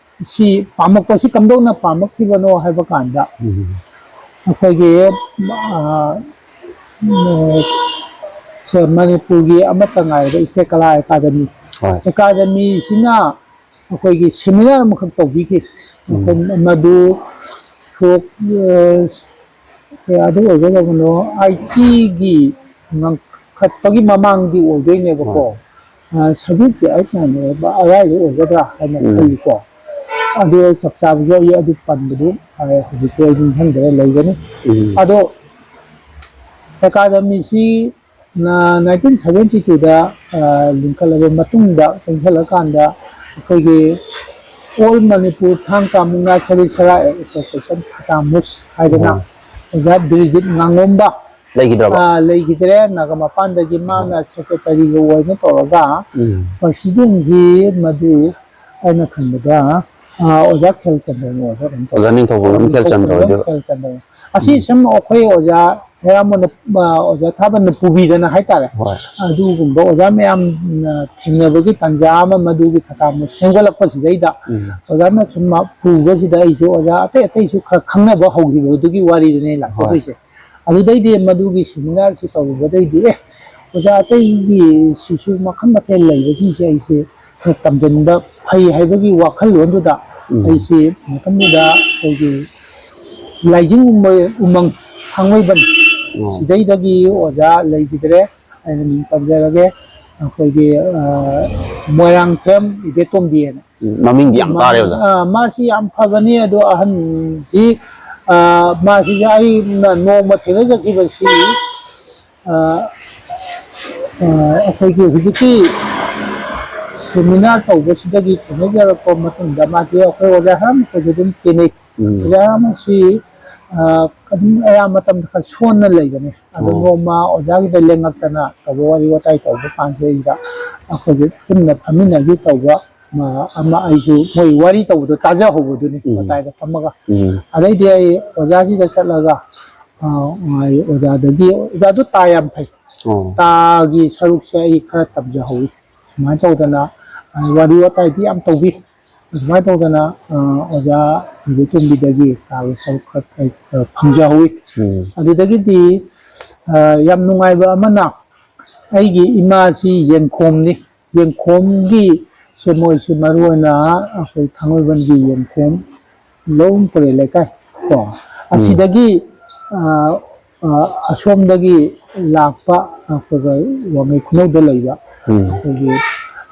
ꯁꯤ ꯄꯥꯝꯃꯛꯄꯁꯤ ꯀꯝꯗꯧꯅ ꯄꯥꯝꯃꯛꯈꯤꯕꯅꯣ ꯍꯥꯏꯕ ꯀꯥꯟꯗ, ꯎꯝ꯫ ꯑꯩꯈꯣꯏꯒꯤ, ꯑ, ꯎꯝ, ꯁꯦ, ꯃꯅꯤꯄꯨꯔꯒꯤ ꯑꯃꯠꯇ ꯉꯥꯏꯔꯕ ꯏꯁꯇꯦꯠ ꯀꯂꯥ ꯑꯦꯀꯥꯗꯃꯤ꯫ ꯍꯣꯏ꯫ ꯑꯦꯀꯥꯗꯃꯤꯁꯤꯅ ꯑꯩꯈꯣꯏꯒꯤ seminar ꯑꯃꯈꯛ ꯇꯧꯕꯤꯈꯤ꯫ ꯎꯝ꯫ ꯑꯩꯈꯣꯏ ꯃꯗꯨ ꯁꯣꯛ, ꯑ, ꯀꯌꯥꯗ ꯑꯣꯏꯒꯗꯕꯅꯣ, ꯑꯥꯏꯇꯤꯒꯤ ꯉꯟꯈꯠꯄꯒꯤ ꯃꯃꯥꯡꯗꯤ ꯑꯣꯏꯗꯣꯏꯅꯦꯕꯀꯣ꯫ ꯍꯣꯏ꯫ ꯑ, ꯁꯚꯦꯟꯇꯤ ꯑꯥꯏꯠ ꯅꯥꯏꯟꯇꯤ ꯑꯗꯨꯋꯥꯏꯗ ꯑꯣꯏꯒꯗ꯭ꯔꯥ ꯍꯥꯏꯅ ꯎꯝ꯫ ꯈꯜꯂꯤꯀꯣ꯫ ꯑꯗꯨ ꯆꯞ ꯆꯥꯕꯁꯨ ꯑꯩ ꯑꯗꯨ ꯄꯟꯕꯗꯨ, ꯑ, ꯍꯧꯖꯤꯛꯇꯤ ꯑꯩ ꯅꯤꯡꯁꯤꯡꯗ꯭ꯔꯦ, ꯂꯩꯒꯅꯤ꯫ ꯎꯝ꯫ ꯑꯗꯣ ꯑꯦꯀꯥꯗꯃꯤꯁꯤ ꯅꯥꯏꯟꯇꯤꯟ ꯁꯚꯦꯟꯇꯤ ꯇꯨꯗ ꯂꯤꯡꯈꯠꯂꯕ ꯃꯇꯨꯡꯗ, ꯆꯪꯁꯤꯜꯂꯀꯥꯟꯗ ꯑꯩꯈꯣꯏꯒꯤ ꯑꯣꯜ ꯃꯅꯤꯄꯨꯔ ꯊꯥꯡ ꯇꯥ ꯃꯨꯛꯅꯥ ꯁꯔꯤꯛ ꯁꯔꯥ ꯑꯦꯁꯣꯁꯤꯌꯦꯁꯟ ꯈꯇꯥꯃꯨꯁ ꯍꯥꯏꯗꯅ ꯑꯣꯖꯥ ꯕꯤꯔꯖꯤꯠ ꯉꯥꯉꯣꯝꯕ ꯂꯩꯈꯤꯗ꯭ꯔꯕ? ꯑꯥ, ꯂꯩꯈꯤꯗ꯭ꯔꯦ꯫ ꯅꯥꯒꯥ ꯃꯄꯥꯟꯗꯒꯤ ꯃꯥꯅ ꯁꯦꯀ꯭ꯔꯦꯇꯔꯤꯒ ꯑꯣꯏꯅ ꯇꯧꯔꯒ ꯎꯝ꯫ ꯄ꯭ꯔꯁꯤꯗꯦꯟꯁꯤ ꯃꯗꯨ ꯑꯩꯅ ꯈꯟꯕꯗ, ꯑꯥ, ꯑꯣꯖꯥ ꯈꯦꯜꯆꯟꯗ꯭ꯔꯅ ꯑꯣꯏꯕ꯭ꯔꯥ ꯀꯩꯅꯣꯝ ꯇꯧꯕ꯫ ꯑꯣꯖꯥ ꯅꯤꯡꯊꯧꯕꯝ ꯈꯦꯜꯆꯟꯗ꯭ꯔ ꯑꯣꯏꯗꯣꯏꯔꯥ? ꯈꯦꯜꯆꯟꯗ꯭ꯔ꯫ ꯑꯁꯤ ꯎꯝ꯫ ꯁꯨꯝ ꯑꯩꯈꯣꯏ ꯑꯣꯖꯥ ꯑꯌꯥꯝꯕꯅ, ꯑꯥ, ꯑꯣꯖꯥ ꯊꯥꯕꯅ ꯄꯨꯕꯤꯗꯅ ꯍꯥꯏꯇꯥꯔꯦ꯫ ꯍꯣꯏ꯫ ꯑꯗꯨꯒꯨꯝꯕ ꯑꯣꯖꯥ ꯃꯌꯥꯝꯅ ꯊꯦꯡꯅꯕꯒꯤ ꯇꯥꯟꯖꯥ ꯑꯃ ꯃꯗꯨꯒꯤ ꯈꯇꯥꯃꯨꯁ ꯁꯦꯝꯒꯠꯂꯛꯄꯁꯤꯗꯩꯗ ꯎꯝ꯫ ꯑꯣꯖꯥꯅ ꯁꯨꯝ ꯄꯨꯕꯁꯤꯗ ꯑꯩꯁꯨ ꯑꯣꯖꯥ ꯑꯇꯩ ꯑꯇꯩꯁꯨ ꯈꯔ ꯈꯪꯅꯕ ꯍꯧꯈꯤꯕꯗꯨꯒꯤ ꯋꯥꯔꯤꯗꯨꯅꯦ ꯑꯩꯅ ꯍꯣꯏ꯫ ꯂꯥꯛꯆꯗꯣꯏꯁꯦ꯫ ꯑꯗꯨꯗꯩꯗꯤ ꯃꯗꯨꯒꯤ ꯁꯦꯃꯤꯅꯥꯔꯁꯤ ꯇꯧꯔꯨꯕꯗꯩꯗꯤ, ꯑꯦ, ꯑꯣꯖꯥ ꯑꯇꯩꯒꯤ ꯁꯤꯁꯨ ꯃꯈꯜ ꯃꯊꯦꯜ ꯂꯩꯕꯁꯤꯡꯁꯦ ꯑꯩꯁꯦ ꯈꯔ ꯇꯝꯁꯤꯟꯕ ꯐꯩ ꯍꯥꯏꯕꯒꯤ ꯋꯥꯈꯜꯂꯣꯟꯗꯨꯗ ꯎꯝ꯫ ꯑꯩꯁꯤ ꯃꯇꯝꯗꯨꯗ ꯑꯩꯈꯣꯏꯒꯤ ꯂꯥꯏꯖꯤꯡ ꯎꯃ-, ꯎꯃꯪ ꯊꯥꯡꯃꯩꯕꯟ ꯑꯣ꯫ ꯁꯤꯗꯩꯗꯒꯤ ꯑꯣꯖꯥ ꯂꯩꯈꯤꯗ꯭ꯔꯦ, ꯑꯩꯅ ꯃꯤꯡ ꯄꯟꯖꯔꯒꯦ, ꯑꯩꯈꯣꯏꯒꯤ, ꯑ, ꯃꯣꯏꯔꯥꯡꯊꯦꯝ ꯏꯕꯦꯇꯣꯝꯕꯤ ꯍꯥꯏꯅ꯫ ꯎꯝ, ꯃꯃꯤꯡꯗꯤ ꯌꯥꯝ ꯃꯥ-, ꯇꯥꯔꯦ, ꯑꯣꯖꯥ꯫ ꯑ, ꯃꯥꯁꯤ ꯌꯥꯝ ꯐꯕꯅꯤ, ꯑꯗꯣ ꯑꯍꯟꯁꯤ, ꯑ, ꯃꯥꯁꯤꯁꯨ ꯑꯩꯅ ꯅꯣꯡꯃ ꯊꯦꯡꯅꯖꯈꯤꯕꯁꯤ, ꯑ, ꯑ, ꯑꯩꯈꯣꯏꯒꯤ ꯍꯧꯖꯤꯛꯀꯤ ꯁꯦꯃꯤꯅꯥꯔ ꯇꯧꯕꯁꯤꯗꯒꯤ ꯊꯦꯡꯅꯖꯔꯛꯄ ꯃꯇꯨꯡꯗ ꯃꯥꯁꯦ ꯑꯩꯈꯣꯏ ꯑꯣꯖꯥ ꯍꯔꯥꯝꯈꯣꯏꯁꯨ ꯑꯗꯨꯝ ꯇꯤꯟꯅꯩ꯫ ꯎꯝ꯫ ꯑꯣꯖꯥ ꯍꯔꯥꯝꯁꯤ, ꯑ, ꯑꯗꯨꯝ ꯑꯌꯥꯝꯕ ꯃꯇꯝꯗ ꯈꯔ ꯁꯣꯟꯅ ꯂꯩꯕꯅꯦ꯫ ꯑꯗꯣ ꯑꯣ꯫ ꯅꯣꯡꯃ ꯑꯣꯖꯥꯒꯤꯗ ꯂꯦꯡꯉꯛꯇꯅ ꯇꯧꯕ ꯋꯥꯔꯤ ꯋꯥꯇꯥꯏ ꯇꯧꯕ ꯀꯥꯟꯁꯤꯗꯩꯗ ꯑꯩꯈꯣꯏꯁꯦ ꯄꯨꯟꯅ ꯐꯝꯃꯤꯟꯅꯒꯦ ꯇꯧꯕ, ꯑꯃ, ꯑꯃ ꯑꯩꯁꯨ ꯃꯣꯏ ꯋꯥꯔꯤ ꯇꯧꯕꯗꯣ ꯇꯥꯖꯍꯧꯕꯗꯨꯅꯤ, ꯎꯝ꯫ ꯃꯇꯥꯏꯗ ꯐꯝꯃꯒ꯫ ꯎꯝ꯫ ꯑꯗꯩꯗꯤ ꯑꯩ ꯑꯣꯖꯥꯁꯤꯗ ꯆꯠꯂꯒ, ꯑ, ꯑꯩ ꯑꯣꯖꯥꯗꯒꯤ, ꯑꯣꯖꯥꯗꯣ ꯇꯥ ꯌꯥꯝ ꯐꯩ꯫ ꯑꯣ꯫ ꯇꯥꯒꯤ ꯁꯔꯨꯛꯁꯦ ꯑꯩ ꯈꯔ ꯇꯝꯖꯍꯧꯋꯤ꯫ ꯁꯨꯃꯥꯏꯅ ꯇꯧꯗꯅ, ꯑ, ꯋꯥꯔꯤ ꯋꯥꯇꯥꯏꯗꯤ ꯌꯥꯝ ꯇꯧꯕꯤ꯫ ꯑꯗꯨꯃꯥꯏꯅ ꯇꯧꯗꯅ, ꯑ, ꯑꯣꯖꯥ ꯏꯕꯦꯇꯣꯝꯕꯤꯗꯒꯤ ꯇꯥꯒꯤ ꯁꯔꯨꯛ ꯈꯔ ꯑꯩ, ꯑ, ꯐꯪꯖꯍꯧꯋꯤ꯫ ꯎꯝ꯫ ꯑꯗꯨꯗꯒꯤꯗꯤ, ꯑ, ꯌꯥꯝ ꯅꯨꯡꯉꯥꯏꯕ ꯑꯃꯅ, ꯑꯩꯒꯤ ꯏꯃꯥꯁꯤ ꯌꯦꯡꯈꯣꯝꯅꯤ꯫ ꯌꯦꯡꯈꯣꯝꯒꯤ ꯁꯦ ꯃꯣꯏꯁꯤ ꯃꯔꯨꯑꯣꯏꯅ ꯑꯩꯈꯣꯏ ꯊꯥꯡꯃꯩꯕꯟꯒꯤ ꯌꯦꯡꯈꯣꯝ ꯂꯧ ꯄꯔꯦꯜ ꯂꯩꯀꯥꯏ ꯀꯣ, ꯎꯝ꯫ ꯑꯁꯤꯗꯒꯤ, ꯑ, ꯑ, ꯑꯁꯣꯝꯗꯒꯤ ꯂꯥꯛꯄ ꯑꯩꯈꯣꯏꯒ ꯋꯥꯡꯉꯩ ꯈꯨꯅꯧꯗ ꯂꯩꯕ ꯎꯝ꯫ ꯑꯩꯈꯣꯏꯒꯤ,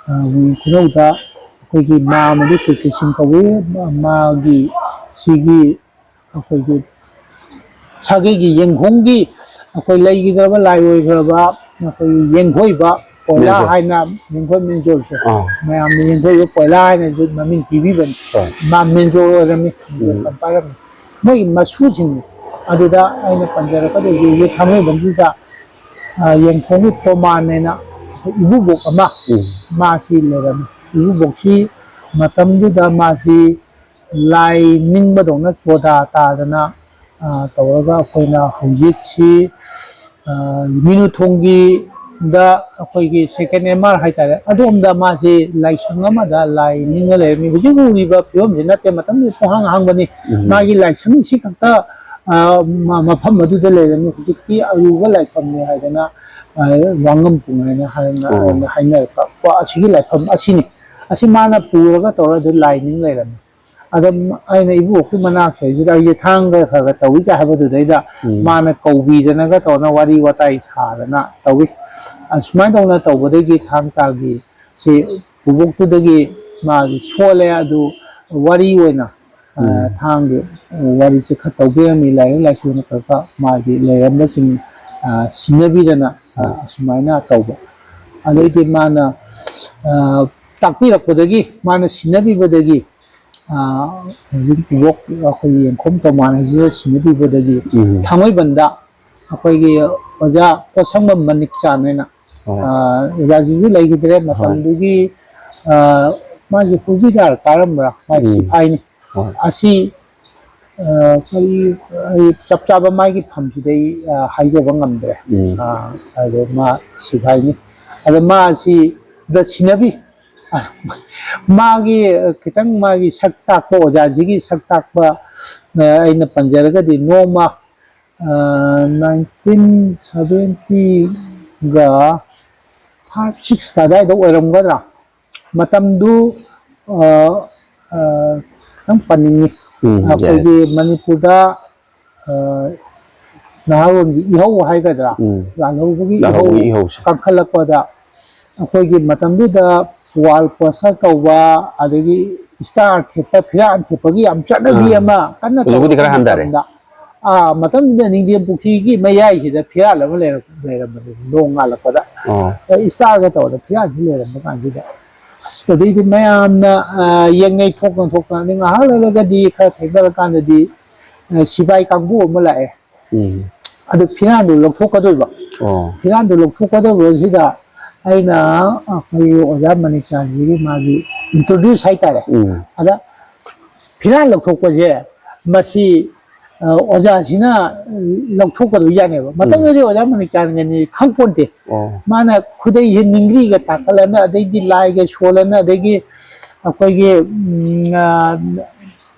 ꯑ, ꯋꯥꯡꯉꯩ ꯈꯨꯅꯧꯗ ꯑꯩꯈꯣꯏꯒꯤ ꯃꯥ ꯑꯃꯗꯤ ꯀꯤꯔꯇꯤ ꯁꯤꯡ ꯀꯧꯏ꯫ ꯃꯥꯒꯤ ꯁꯤꯒꯤ ꯑꯩꯈꯣꯏꯒꯤ ꯁꯥꯒꯩꯒꯤ ꯌꯦꯡꯈꯣꯝꯒꯤ ꯑꯩꯈꯣꯏ ꯂꯩꯈꯤꯗ꯭ꯔꯕ ꯂꯥꯏ ꯑꯣꯏꯈ꯭ꯔꯕ ꯑꯩꯈꯣꯏꯒꯤ ꯌꯦꯡꯈꯣꯏꯕ ꯀꯣꯏꯂꯥ ꯃꯦꯟꯖꯣꯔ꯫ ꯍꯥꯏꯅ, ꯌꯦꯡꯈꯣꯏ ꯃꯦꯟꯖꯣꯔꯁꯦ ꯑꯥ꯫ ꯃꯌꯥꯝꯅ ꯌꯦꯡꯈꯣꯏꯕ ꯀꯣꯏꯂꯥ ꯍꯥꯏꯅꯁꯨ ꯃꯃꯤꯡ ꯄꯤꯕꯤꯕꯅꯤ꯫ ꯍꯣꯏ꯫ ꯃꯥ ꯃꯦꯟꯖꯣꯔ ꯑꯣꯏꯔꯝꯃꯤ, ꯎꯝ꯫ ꯄꯥꯏꯔꯝꯃꯤ꯫ ꯃꯣꯏꯒꯤ ꯃꯁꯨꯁꯤꯡꯅꯤ꯫ ꯑꯗꯨꯗ ꯑꯩꯅ ꯄꯟꯖꯔꯛꯀꯗꯣꯏꯁꯦ ꯍꯧꯖꯤꯛ ꯊꯥꯡꯃꯩꯕꯟꯁꯤꯗ, ꯑ, ꯌꯦꯡꯈꯣꯡꯒꯤ ꯄ꯭ꯔꯃꯥꯟ ꯍꯥꯏꯅ ꯑꯩꯈꯣꯏ ꯏꯕꯨꯕꯣꯛ ꯑꯃ ꯎꯝ꯫ ꯃꯥꯁꯤ ꯂꯩꯔꯝꯃꯤ꯫ ꯏꯕꯨꯕꯣꯛꯁꯤ ꯃꯇꯝꯗꯨꯗ ꯃꯥꯁꯤ ꯂꯥꯏ ꯅꯤꯡꯕꯗꯧꯅ ꯆꯣꯗꯥ ꯇꯥꯗꯅ, ꯑ, ꯇꯧꯔꯒ ꯑꯩꯈꯣꯏꯅ ꯍꯧꯖꯤꯛꯁꯤ, ꯑ, ꯃꯤꯅꯨꯊꯣꯡꯒꯤꯗ ꯑꯩꯈꯣꯏꯒꯤ ꯁꯦꯀꯦꯟ ꯑꯦꯝ ꯑꯥꯔ ꯍꯥꯏꯇꯥꯔꯦ, ꯑꯗꯣꯝꯗ ꯃꯥꯁꯤ ꯂꯥꯏꯁꯪ ꯑꯃꯗ ꯂꯥꯏ ꯅꯤꯡꯉ ꯂꯩꯔꯝꯃꯤ꯫ ꯍꯧꯖꯤꯛ ꯎꯔꯤꯕ ꯐꯤꯕꯝꯁꯤ ꯅꯠꯇꯦ, ꯃꯇꯝꯗꯨꯗ ꯄꯨꯡꯍꯥꯡ ꯍꯥꯡꯕꯅꯤ꯫ ꯎꯝ꯫ ꯃꯥꯒꯤ ꯂꯥꯏꯁꯪꯁꯤ ꯈꯛꯇ, ꯑ, ꯃ-, ꯃꯐꯝ ꯑꯗꯨꯗ ꯂꯩꯔꯝꯃꯤ꯫ ꯍꯧꯖꯤꯛꯇꯤ ꯑꯔꯨꯕ ꯂꯥꯏꯐꯝꯅꯤ ꯍꯥꯏꯗꯅ, ꯑ, ꯋꯥꯉꯝ ꯄꯨꯡ ꯍꯥꯏꯅ ꯍꯥꯏꯅ-, ꯑꯣ꯫ ꯍꯥꯏꯅꯔꯛꯄ꯫ ꯀꯣ, ꯑꯁꯤꯒꯤ ꯂꯥꯏꯐꯝ ꯑꯁꯤꯅꯤ꯫ ꯑꯁꯤ ꯃꯥꯅ ꯄꯨꯔꯒ ꯇꯧꯔ ꯑꯗꯨ ꯂꯥꯏ ꯅꯤꯡ ꯂꯩꯔꯝꯃꯤ꯫ ꯑꯗ ꯑꯩꯅ ꯏꯕꯨꯕꯣꯛꯀꯤ ꯃꯅꯥꯛꯁꯤꯗꯩꯁꯤꯗ ꯑꯩꯁꯦ ꯊꯥꯡꯒ ꯈꯔ ꯈꯔ ꯇꯧꯏ ꯀꯥꯏ ꯍꯥꯏꯕꯗꯨꯗꯩꯗ ꯎꯝ꯫ ꯃꯥꯅ ꯀꯧꯕꯤꯗꯅꯒ ꯇꯧꯔꯅ ꯋꯥꯔꯤ ꯋꯥꯇꯥꯏ ꯁꯥꯗꯅ ꯇꯧꯏ꯫ ꯑꯁꯨꯃꯥꯏꯅ ꯇꯧꯅ ꯇꯧꯕꯗꯒꯤ ꯊꯥꯡ ꯇꯥꯒꯤ ꯁꯤ ꯄꯨꯕꯣꯛꯇꯨꯗꯒꯤ ꯃꯥꯒꯤ ꯁꯣꯜꯂꯦ꯫ ꯑꯗꯨ ꯋꯥꯔꯤ ꯑꯣꯏꯅ, ꯑ, ꯎꯝ꯫ ꯊꯥꯡꯒꯤ ꯋꯥꯔꯤꯁꯦ ꯈꯔ ꯇꯧꯕꯤꯔꯝꯃꯤ꯫ ꯂꯥꯏꯔꯤꯛ ꯂꯥꯏꯁꯨꯅ ꯈꯔ ꯈꯔ ꯃꯥꯒꯤ ꯂꯩꯔꯝꯕꯁꯤꯡ, ꯑ, ꯁꯤꯟꯅꯕꯤꯗꯅ, ꯑ, ꯎꯝ꯫ ꯑꯁꯨꯃꯥꯏꯅ ꯇꯧꯕ꯫ ꯑꯗꯩꯗꯤ ꯃꯥꯅ, ꯑ, ꯇꯥꯛꯄꯤꯔꯛꯄꯗꯒꯤ, ꯃꯥꯅ ꯁꯤꯟꯅꯕꯤꯕꯗꯒꯤ, ꯑ, ꯍꯧꯖꯤꯛ ꯄꯨꯕꯣꯛ ꯑꯩꯈꯣꯏꯒꯤ ꯌꯦꯡꯈꯣꯝ ꯇꯣꯃꯥꯟ ꯍꯥꯏꯁꯤꯗ ꯁꯤꯟꯅꯕꯤꯕꯗꯒꯤ ꯎꯝ꯫ ꯊꯥꯡꯃꯩꯕꯟꯗ ꯑꯩꯈꯣꯏꯒꯤ ꯑꯣꯖꯥ ꯄꯣꯠꯁꯪꯕꯝ ꯃꯅꯤꯛꯆꯥꯟ ꯍꯥꯏꯅ, ꯑꯣ꯫ ꯑ, ꯑꯣꯖꯥꯁꯤꯁꯨ ꯂꯩꯈꯤꯗ꯭ꯔꯦ꯫ ꯍꯣꯏ꯫ ꯃꯇꯝꯗꯨꯒꯤ, ꯑ, ꯃꯥꯒꯤ ꯍꯧꯖꯤꯛ ꯀꯥꯔꯝꯕ꯭ꯔꯥ? ꯃꯥꯒꯤ ꯎꯝ꯫ ꯁꯤꯐꯥꯏꯅꯤ꯫ ꯍꯣꯏ꯫ ꯑꯁꯤ, ꯑ, ꯀꯔꯤ, ꯑꯩ ꯆꯞ ꯆꯥꯕ ꯃꯥꯒꯤ ꯐꯝꯁꯤꯗꯤ ꯑꯩ, ꯑ, ꯍꯥꯏꯖꯕ ꯉꯝꯗ꯭ꯔꯦ꯫ ꯎꯝ꯫ ꯑ, ꯑꯗꯣ ꯃꯥ ꯁꯤꯐꯥꯏꯅꯤ꯫ ꯑꯗꯣ ꯃꯥ ꯑꯁꯤꯗ ꯁꯤꯟꯅꯕꯤ꯫ ꯑ, ꯃꯥꯒꯤ, ꯑ, ꯈꯤꯇꯪ ꯃꯥꯒꯤ ꯁꯛ ꯇꯥꯛꯄ, ꯑꯣꯖꯥꯁꯤꯒꯤ ꯁꯛ ꯇꯥꯛꯄ, ꯑ, ꯑꯩꯅ ꯄꯟꯖꯔꯒꯗꯤ ꯅꯣꯡꯃ, ꯑ, ꯅꯥꯏꯟꯇꯤꯟ ꯁꯚꯦꯟꯇꯤꯒ ꯐꯥꯏꯚ, ꯁꯤꯛꯁ ꯑꯗꯥꯏꯗ ꯑꯣꯏꯔꯝꯒꯗ꯭ꯔꯥ? ꯃꯇꯝꯗꯨ, ꯑ, ꯑ, ꯈꯤꯇꯪ ꯄꯟꯅꯤꯡꯉꯤ꯫ ꯎꯝ, ꯌꯥꯏ꯫ ꯑꯩꯈꯣꯏꯒꯤ ꯃꯅꯤꯄꯨꯔꯗ, ꯑ, ꯅꯍꯥꯔꯣꯜꯒꯤ ꯏꯍꯧ ꯍꯥꯏꯒꯗ꯭ꯔꯥ? ꯎꯝ꯫ ꯂꯥꯜꯍꯧꯕꯒꯤ ꯏꯍꯧ ꯂꯥꯜꯍꯧꯕꯒꯤ ꯏꯍꯧꯁꯦ꯫ ꯀꯟꯈꯠꯂꯛꯄꯗ ꯑꯩꯈꯣꯏꯒꯤ ꯃꯇꯝꯗꯨꯗ ꯋꯥꯜ ꯄꯣꯁꯇꯔ ꯇꯧꯕ, ꯑꯗꯒꯤ ꯏꯁꯇꯥꯔ ꯊꯦꯠꯄ, ꯐꯤꯔꯥꯟ ꯊꯦꯠꯄꯒꯤ ꯌꯥꯝ ꯆꯠꯅꯕꯤ ꯑꯥ꯫ ꯑꯃ ꯀꯟꯅ ꯍꯧꯖꯤꯛꯄꯨꯗꯤ ꯈꯔ ꯇꯧꯔꯛꯄ ꯍꯟꯊꯔꯦ꯫ ꯃꯇꯝꯗ ꯑꯥ, ꯃꯇꯝꯗꯨꯗ ꯅꯤꯡꯊꯦꯝ ꯄꯨꯈ꯭ꯔꯤꯒꯤ ꯃꯌꯥꯏꯁꯤꯗ ꯐꯤꯔꯥꯜ ꯑꯃ ꯂꯩꯔꯝ-, ꯂꯩꯔꯝꯕꯅꯦ, ꯅꯣꯡ ꯉꯥꯜꯂꯛꯄꯗ꯫ ꯑꯣ꯫ ꯑꯦ, ꯏꯁꯇꯥꯔꯒ ꯇꯧꯔꯒ ꯐꯤꯔꯥꯜꯁꯤ ꯂꯩꯔꯝꯕ ꯀꯥꯟꯁꯤꯗ, ꯑꯁ, ꯑꯗꯩꯗꯤ ꯃꯌꯥꯝꯅ, ꯑ, ꯌꯦꯡꯅꯩ, ꯊꯣꯛꯇꯅ ꯊꯣꯛꯇꯅ꯫ ꯑꯗꯩ ꯉꯥꯏꯍꯥꯛ ꯂꯩꯔꯒꯗꯤ, ꯈꯔ ꯊꯦꯡꯅꯔꯀꯥꯟꯗꯗꯤ, ꯑ, ꯁꯤꯐꯥꯏ ꯀꯥꯡꯕꯨ ꯑꯃ ꯂꯥꯛꯑꯦ꯫ ꯎꯝ꯫ ꯑꯗꯨ ꯐꯤꯔꯥꯜꯗꯨ ꯂꯧꯊꯣꯛꯀꯗꯣꯏꯕ꯫ ꯑꯣ꯫ ꯐꯤꯔꯥꯜꯗꯨ ꯂꯧꯊꯣꯛꯀꯗꯧꯕꯁꯤꯗ ꯑꯩꯅ ꯑꯩꯈꯣꯏꯒꯤ ꯑꯣꯖꯥ ꯃꯅꯤꯛꯆꯥꯟꯁꯤꯒꯤ ꯃꯥꯒꯤ introduce ꯍꯥꯏꯇꯥꯔꯦ꯫ ꯎꯝ꯫ ꯑꯗ ꯐꯤꯔꯥꯜ ꯂꯧꯊꯣꯛꯄꯁꯦ, ꯃꯁꯤ, ꯑ, ꯑꯣꯖꯥꯁꯤꯅ ꯂꯧꯊꯣꯛꯀꯗꯣꯏꯖꯥꯠꯅꯦꯕ꯫ ꯎꯝ꯫ ꯃꯇꯝꯗꯨꯗꯤ ꯑꯣꯖꯥ ꯃꯅꯤꯛꯆꯥꯟꯒꯅꯤ ꯈꯪꯄꯣꯟꯇꯦ꯫ ꯑꯣ꯫ ꯃꯥꯅ ꯈꯨꯗꯩꯁꯦ ꯅꯤꯡꯒ꯭ꯔꯤꯒ ꯇꯥꯈꯠꯂꯅ, ꯑꯗꯩꯗꯤ ꯂꯥꯏꯒ ꯁꯣꯜꯂꯅ, ꯑꯗꯒꯤ ꯑꯩꯈꯣꯏꯒꯤ, ꯎꯝ, ꯑ,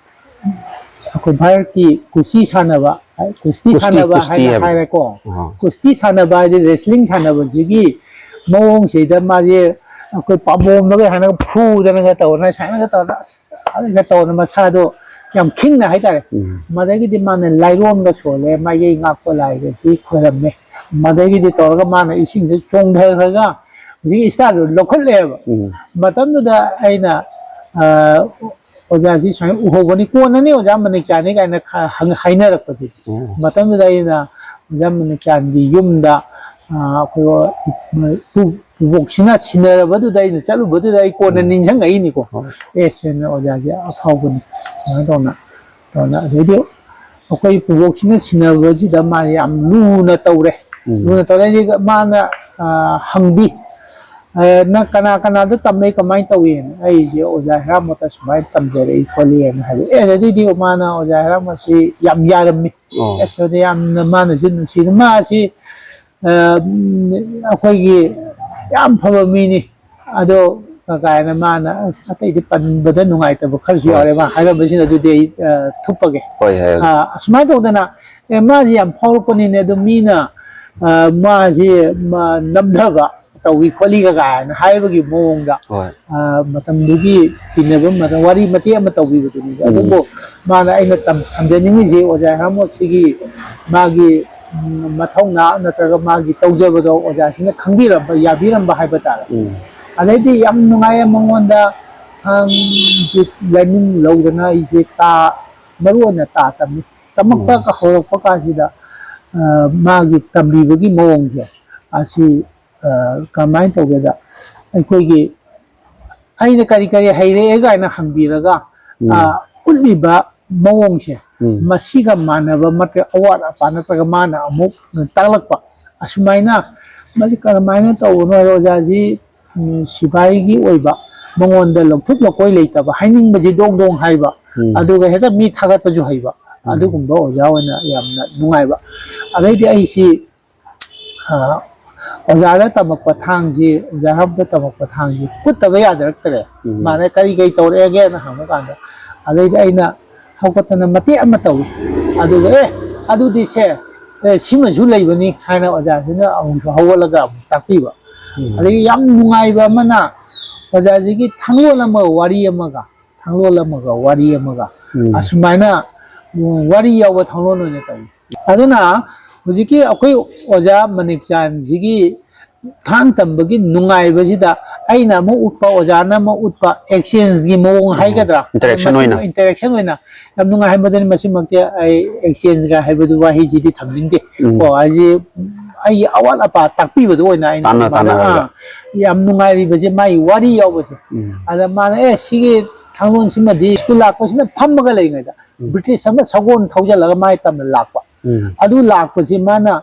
ꯑꯩꯈꯣꯏ ꯚꯥꯔꯠꯀꯤ ꯀꯨꯁꯇꯤ ꯁꯥꯟꯅꯕ, ꯀꯨꯁꯇꯤ ꯀꯨꯁꯇꯤ, ꯁꯥꯟꯅꯕ ꯀꯨꯁꯇꯤ ꯍꯥꯏꯅ ꯍꯥꯏꯕ꯫ ꯍꯥꯏꯔꯦꯀꯣ꯫ ꯑꯍꯥ꯫ ꯀꯨꯁꯇꯤ ꯁꯥꯟꯅꯕ ꯍꯥꯏꯗꯤ wrestling ꯁꯥꯟꯅꯕꯁꯤꯒꯤ ꯃꯑꯣꯡꯁꯤꯗ ꯃꯥꯁꯦ ꯑꯩꯈꯣꯏ ꯄꯥꯝꯕꯣꯝꯗꯒ ꯍꯥꯏꯅ ꯐꯨꯗꯅꯒ ꯇꯧꯗꯅ, ꯁꯨꯃꯥꯏꯅꯒ ꯇꯧꯗꯅ, ꯑꯁ, ꯑꯗꯨꯒ ꯇꯧꯗꯅ ꯃꯁꯥꯗꯣ ꯌꯥꯝ ꯈꯤꯡꯅ ꯍꯥꯏꯇꯥꯔꯦ꯫ ꯎꯝ꯫ ꯃꯗꯒꯤꯗꯤ ꯃꯥꯅ ꯂꯥꯏꯔꯣꯡꯒ ꯁꯣꯜꯂꯦ, ꯃꯥꯏꯀꯩ ꯉꯥꯛꯄ ꯂꯥꯏꯒꯁꯤ ꯈꯣꯏꯔꯝꯃꯦ꯫ ꯃꯗꯒꯤꯗꯤ ꯇꯧꯔꯒ ꯃꯥꯅ ꯏꯁꯤꯡꯗ ꯆꯣꯡꯊꯈ꯭ꯔꯒ ꯍꯧꯖꯤꯛꯀꯤ ꯏꯁꯇꯥꯔꯗꯨ ꯂꯧꯈꯠꯂꯛꯑꯦꯕ꯫ ꯎꯝ꯫ ꯃꯇꯝꯗꯨꯗ ꯑꯩꯅ, ꯑ, ꯑꯣꯖꯥꯁꯤ ꯁꯨꯃꯥꯏꯅ ꯎꯍꯧꯕꯅꯤ, ꯀꯣꯟꯅꯅꯤ ꯑꯣꯖꯥ ꯃꯅꯤꯛꯆꯥꯟꯅꯤ ꯀꯥꯏꯅ ꯈ-, ꯍꯪ-, ꯍꯥꯏꯅꯔꯛꯄꯁꯦ꯫ ꯎꯝ꯫ ꯃꯇꯝꯗꯨꯗ ꯑꯩꯅ ꯑꯣꯖꯥ ꯃꯅꯤꯛꯆꯥꯟꯒꯤ ꯌꯨꯝꯗ, ꯑ, ꯑꯩꯈꯣꯏ ꯏꯄꯨ-, ꯄꯨꯕꯣꯛꯁꯤꯅ ꯁꯤꯟꯅꯔꯕꯗꯨꯗ ꯑꯩꯅ ꯆꯠꯂꯨꯕꯗꯨꯗ ꯑꯩ ꯀꯣꯟꯅ ꯎꯝ꯫ ꯅꯤꯡꯁꯤꯡꯉꯛꯏꯅꯤꯀꯣ꯫ ꯍꯣꯏ꯫ ꯑꯦ, ꯁꯤꯅ ꯑꯣꯖꯥꯁꯦ ꯑꯐꯥꯎꯕꯅꯤ, ꯁꯨꯃꯥꯏꯅ ꯇꯧꯅ, ꯇꯧꯅ꯫ ꯑꯗꯩꯗꯤ ꯑꯩꯈꯣꯏ ꯄꯨꯕꯣꯛꯁꯤꯅ ꯁꯤꯟꯅꯕꯁꯤꯗ ꯃꯥ ꯌꯥꯝ ꯂꯨꯅ ꯇꯧꯔꯦ꯫ ꯎꯝ꯫ ꯂꯨꯅ ꯇꯧꯔꯦ ꯍꯥꯏꯁꯦ ꯃꯥꯅ, ꯑ, ꯍꯪꯕꯤ, ꯑ, "ꯅꯪ ꯀꯅꯥ ꯀꯅꯥꯗ ꯇꯝꯃꯦ, ꯀꯃꯥꯏꯅ ꯇꯧꯏ?" "ꯑꯩꯁꯦ ꯑꯣꯖꯥ ꯍꯦꯔꯥꯃꯣꯠꯇ ꯁꯨꯃꯥꯏꯅ ꯇꯝꯖꯔꯛꯏ ꯈꯣꯠꯂꯤꯅ" ꯍꯥꯏꯕ꯫ ꯑꯦ, ꯑꯗꯩꯗꯤ ꯃꯥꯅ ꯑꯣꯖꯥ ꯍꯦꯔꯥꯃꯣꯠꯁꯤ ꯌꯥꯝ ꯌꯥꯔꯝꯃꯤ꯫ ꯑꯣ꯫ ꯑꯁ, ꯑꯗ ꯌꯥꯝꯅ ꯃꯥꯅꯁꯨ ꯅꯨꯡꯁꯤꯅ, ꯃꯥꯁꯤ, ꯑ, ꯎꯝ, ꯑꯩꯈꯣꯏꯒꯤ ꯌꯥꯝ ꯐꯕ ꯃꯤꯅꯤ꯫ ꯑꯗꯣ ꯀꯀꯥꯅ ꯃꯥꯅ, ꯑꯁ, ꯑꯇꯩꯗꯤ ꯄꯟꯕꯗ ꯅꯨꯡꯉꯥꯏꯇꯕ ꯈꯔꯁꯨ ꯍꯣꯏ꯫ ꯌꯥꯎꯔꯦ꯫ ꯃꯥ ꯍꯥꯏꯔꯝꯕꯁꯤꯡ ꯑꯗꯨꯗꯤ ꯑꯩ, ꯑ, ꯊꯨꯞꯄꯒꯦ꯫ ꯍꯣꯏ, ꯍꯥꯏꯌꯨ꯫ ꯑ, ꯑꯁꯨꯃꯥꯏꯅ ꯇꯧꯗꯅ, ꯑꯦ, ꯃꯥꯁꯤ ꯌꯥꯝ ꯐꯥꯎꯔꯛꯄꯅꯤꯅꯦ, ꯑꯗꯨ ꯃꯤꯅ, ꯑ, ꯃꯥꯁꯤ, ꯃ-, ꯅꯝꯊꯕ ꯇꯧꯏ ꯈꯣꯠꯂꯤꯒ ꯀꯥꯏꯅ ꯍꯥꯏꯕꯒꯤ ꯃꯑꯣꯡꯗ, ꯍꯣꯏ꯫ ꯑ, ꯃꯇꯝꯗꯨꯒꯤ ꯇꯤꯟꯅꯕ ꯃꯇꯝ ꯋꯥꯔꯤ ꯃꯇꯦꯛ ꯑꯃ ꯇꯧꯕꯤꯕꯗꯨꯅꯤꯗ꯫ ꯎꯝ꯫ ꯑꯗꯨꯕꯨ ꯃꯥꯅ ꯑꯩꯅ ꯇꯝ-, ꯊꯝꯖꯅꯤꯡꯉꯤꯁꯤ ꯑꯣꯖꯥ ꯍꯦꯔꯥꯃꯣꯠꯁꯤꯒꯤ ꯃꯥꯒꯤ, ꯎꯝ, ꯃꯊꯧꯅꯥ ꯅꯠꯇ꯭ꯔꯒ ꯃꯥꯒꯤ ꯇꯧꯖꯕꯗꯣ ꯑꯣꯖꯥꯁꯤꯡꯅ ꯈꯪꯕꯤꯔꯝꯕ, ꯌꯥꯕꯤꯔꯝꯕ ꯍꯥꯏꯕ ꯇꯥꯔꯦ꯫ ꯎꯝ꯫ ꯑꯗꯩꯗꯤ ꯌꯥꯝ ꯅꯨꯡꯉꯥꯏꯌꯦ ꯃꯉꯣꯟꯗ ꯊꯥꯡꯁꯦ ꯂꯥꯏꯅꯤꯡ ꯂꯧꯗꯅ ꯑꯩꯁꯦ ꯇꯥ-, ꯃꯔꯨ ꯑꯣꯏꯅ ꯇꯥ ꯇꯝꯃꯤ꯫ ꯇꯝꯃꯛꯄ ꯎꯝ꯫ ꯍꯧꯔꯛꯄ ꯀꯥꯟꯁꯤꯗ, ꯑ, ꯃꯥꯒꯤ ꯇꯝꯕꯤꯕꯒꯤ ꯃꯑꯣꯡꯁꯦ ꯑꯁꯤ, ꯑ, ꯀꯃꯥꯏꯅ ꯇꯧꯒꯦꯗ, ꯑꯩꯈꯣꯏꯒꯤ ꯑꯩꯅ ꯀꯔꯤ ꯀꯔꯤ ꯍꯩꯔꯛꯑꯦ ꯀꯥꯏꯅ ꯍꯪꯕꯤꯔꯒ, ꯎꯝ꯫ ꯑ, ꯎꯠꯂꯤꯕ ꯃꯑꯣꯡꯁꯦ, ꯎꯝ꯫ ꯃꯁꯤꯒ ꯃꯥꯟꯅꯕ ꯃꯇ-, ꯑꯋꯥꯠ ꯑꯄꯥ ꯅꯠꯇ꯭ꯔꯒ ꯃꯥꯅ ꯑꯃꯨꯛ ꯇꯥꯛꯂꯛꯄ, ꯑꯁꯨꯃꯥꯏꯅ ꯃꯁꯤ ꯀꯔꯝꯍꯥꯏꯅ ꯇꯧꯕꯅꯣ ꯍꯥꯏꯔ ꯑꯣꯖꯥꯁꯤ, ꯎꯝ, ꯁꯤꯐꯥꯏꯒꯤ ꯑꯣꯏꯕ, ꯃꯉꯣꯟꯗ ꯂꯧꯊꯣꯛ ꯂꯧꯀꯣꯏ ꯂꯩꯇꯕ, ꯍꯥꯏꯅꯤꯡꯕꯁꯤ ꯗꯣꯡ ꯗꯣꯡ ꯍꯥꯏꯕ, ꯎꯝ꯫ ꯑꯗꯨꯒ ꯍꯦꯛꯇ ꯃꯤ ꯊꯥꯒꯠꯄꯁꯨ ꯍꯩꯕ, ꯎꯝ꯫ ꯑꯗꯨꯒꯨꯝꯕ ꯑꯣꯖꯥ ꯑꯣꯏꯅ ꯌꯥꯝꯅ ꯅꯨꯡꯉꯥꯏꯕ꯫ ꯑꯗꯩꯗꯤ ꯑꯩꯁꯤ, ꯑ, ꯑꯣꯖꯥꯗ ꯇꯝꯃꯛꯄ ꯊꯥꯡꯁꯤ, ꯑꯣꯖꯥ ꯍꯔꯥꯞꯇ ꯇꯝꯃꯛꯄ ꯊꯥꯡꯁꯤ ꯀꯨꯠꯇꯕ ꯌꯥꯗꯔꯛꯇ꯭ꯔꯦ꯫ ꯎꯝ꯫ ꯃꯥꯅ ꯀꯔꯤ ꯀꯔꯤ ꯇꯧꯔꯛꯑꯒꯦꯅ ꯍꯪꯕ ꯀꯥꯟꯗ, ꯑꯗꯩꯗꯤ ꯑꯩꯅ ꯍꯧꯒꯠꯇꯅ ꯃꯇꯦꯛ ꯑꯃ ꯇꯧꯏ꯫ ꯑꯗꯨꯒ, "ꯑꯦ, ꯑꯗꯨꯗꯤ ꯁꯦ, ꯑꯦ, ꯁꯤꯃꯁꯨ ꯂꯩꯕꯅꯤ" ꯍꯥꯏꯅ ꯑꯣꯖꯥꯁꯤꯅ ꯑꯃꯨꯛꯁꯨ ꯍꯧꯒꯠꯂꯒ ꯑꯃꯨꯛ ꯇꯥꯛꯄꯤꯕ꯫ ꯎꯝ꯫ ꯑꯗꯒꯤ ꯌꯥꯝ ꯅꯨꯡꯉꯥꯏꯕ ꯑꯃꯅ, ꯑꯣꯖꯥꯁꯤꯒꯤ ꯊꯥꯡꯂꯣꯟ ꯑꯃꯒ ꯋꯥꯔꯤ ꯑꯃꯒ, ꯊꯥꯡꯂꯣꯟ ꯑꯃꯒ ꯋꯥꯔꯤ ꯑꯃꯒ, ꯎꯝ꯫ ꯑꯁꯨꯃꯥꯏꯅ, ꯎꯝ, ꯋꯥꯔꯤ ꯌꯥꯎꯕ ꯊꯥꯡꯂꯣꯟ ꯑꯣꯏꯅ ꯇꯧꯏ꯫ ꯑꯗꯨꯅ ꯍꯧꯖꯤꯛꯀꯤ ꯑꯩꯈꯣꯏ ꯑꯣꯖꯥ ꯃꯅꯤꯛꯆꯥꯟꯁꯤꯒꯤ ꯊꯥꯡ ꯇꯝꯕꯒꯤ ꯅꯨꯡꯉꯥꯏꯕꯁꯤꯗ ꯑꯩꯅ ꯑꯃ ꯎꯠꯄ, ꯑꯣꯖꯥꯅ ꯑꯃ ꯎꯠꯄ, exchangeꯒꯤ ꯃꯑꯣꯡ ꯎꯝ꯫ ꯍꯥꯏꯒꯗ꯭ꯔꯥ? Interaction ꯃꯁꯤ ꯑꯣꯏꯅ꯫ Interaction ꯑꯣꯏꯅ ꯌꯥꯝ ꯅꯨꯡꯉꯥꯏꯍꯟꯕꯗꯨꯅꯤ꯫ ꯃꯁꯤꯃꯛꯇꯤ ꯑꯩ exchangeꯒ ꯍꯥꯏꯕꯗꯨ ꯋꯥꯍꯩꯁꯤꯗꯤ ꯊꯝꯅꯤꯡꯗꯦ꯫ ꯎꯝ꯫ ꯀꯣ, ꯍꯥꯏꯗꯤ ꯑꯩꯒꯤ ꯑꯋꯥꯠ ꯑꯄꯥ ꯇꯥꯛꯄꯤꯕꯗꯨ ꯑꯣꯏꯅ ꯑꯩꯅ ꯇꯥꯟꯅ ꯑꯗꯨꯃꯥꯏꯅ, ꯇꯥꯟꯅꯔꯒ꯫ ꯑꯥ, ꯌꯥꯝ ꯅꯨꯡꯉꯥꯏꯔꯤꯕꯁꯦ ꯃꯥꯒꯤ ꯋꯥꯔꯤ ꯌꯥꯎꯕꯁꯦ꯫ ꯎꯝ꯫ ꯑꯗ ꯃꯥꯅ, "ꯑꯦ, ꯁꯤꯒꯤ ꯊꯥꯡꯂꯣꯟꯁꯤꯃꯗꯤ ꯁ꯭ꯀꯨꯜ ꯂꯥꯛꯄꯁꯤꯅ ꯐꯝꯃꯒ ꯂꯩꯔꯤꯉꯩꯗ ꯎꯝ꯫ ꯕ꯭ꯔꯤꯇꯤꯁ ꯑꯃ ꯁꯒꯣꯜ ꯊꯧꯖꯤꯜꯂꯒ ꯃꯥꯏ ꯇꯝꯅ ꯂꯥꯛꯄ꯫ ꯎꯝ꯫ ꯑꯗꯨ ꯂꯥꯛꯄꯁꯤ ꯃꯥꯅ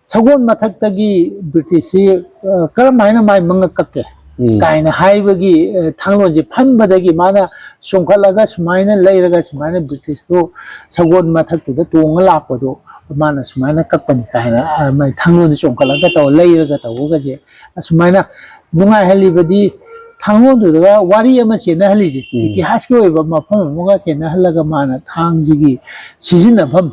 ꯁꯒꯣꯜ ꯃꯊꯛꯇꯒꯤ ꯕ꯭ꯔꯤꯇꯤꯁꯁꯤ, ꯑ, ꯀꯔꯝ ꯍꯥꯏꯅ ꯃꯥꯏ ꯃꯉꯛ ꯀꯛꯀꯦ?" ꯎꯝ꯫ ꯀꯥꯏꯅ ꯍꯥꯏꯕꯒꯤ, ꯑ, ꯊꯥꯡꯂꯣꯟꯁꯦ ꯐꯝꯕꯗꯒꯤ ꯃꯥꯅ ꯆꯣꯡꯈꯠꯂꯒ ꯁꯨꯃꯥꯏꯅ ꯂꯩꯔꯒ ꯁꯨꯃꯥꯏꯅ ꯕ꯭ꯔꯤꯇꯤꯁꯇꯨ ꯁꯒꯣꯜ ꯃꯊꯛꯇꯨꯗ ꯇꯣꯡꯉ ꯂꯥꯛꯄꯗꯣ ꯃꯥꯅ ꯁꯨꯃꯥꯏꯅ ꯀꯛꯄꯅꯤ ꯀꯥꯏꯅ, ꯑ, ꯃꯥꯏ ꯊꯥꯡꯂꯣꯟꯗ ꯆꯣꯡꯈꯠꯂꯒ ꯇꯧꯔ ꯂꯩꯔꯒ ꯇꯧꯕꯒꯁꯦ ꯑꯁꯨꯃꯥꯏꯅ ꯅꯨꯡꯉꯥꯏꯍꯜꯂꯤꯕꯗꯤ ꯊꯥꯡꯂꯣꯟꯗꯨꯗꯒ ꯋꯥꯔꯤ ꯑꯃ ꯆꯦꯟꯅꯍꯜꯂꯤꯁꯦ, ꯎꯝ꯫ ꯏꯇꯤꯍꯥꯁꯀꯤ ꯑꯣꯏꯕ ꯃꯐꯝ ꯑꯃꯒ ꯆꯦꯟꯅꯍꯜꯂꯒ ꯃꯥꯅ ꯊꯥꯡꯁꯤꯒꯤ ꯁꯤꯖꯤꯟꯅꯐꯝ,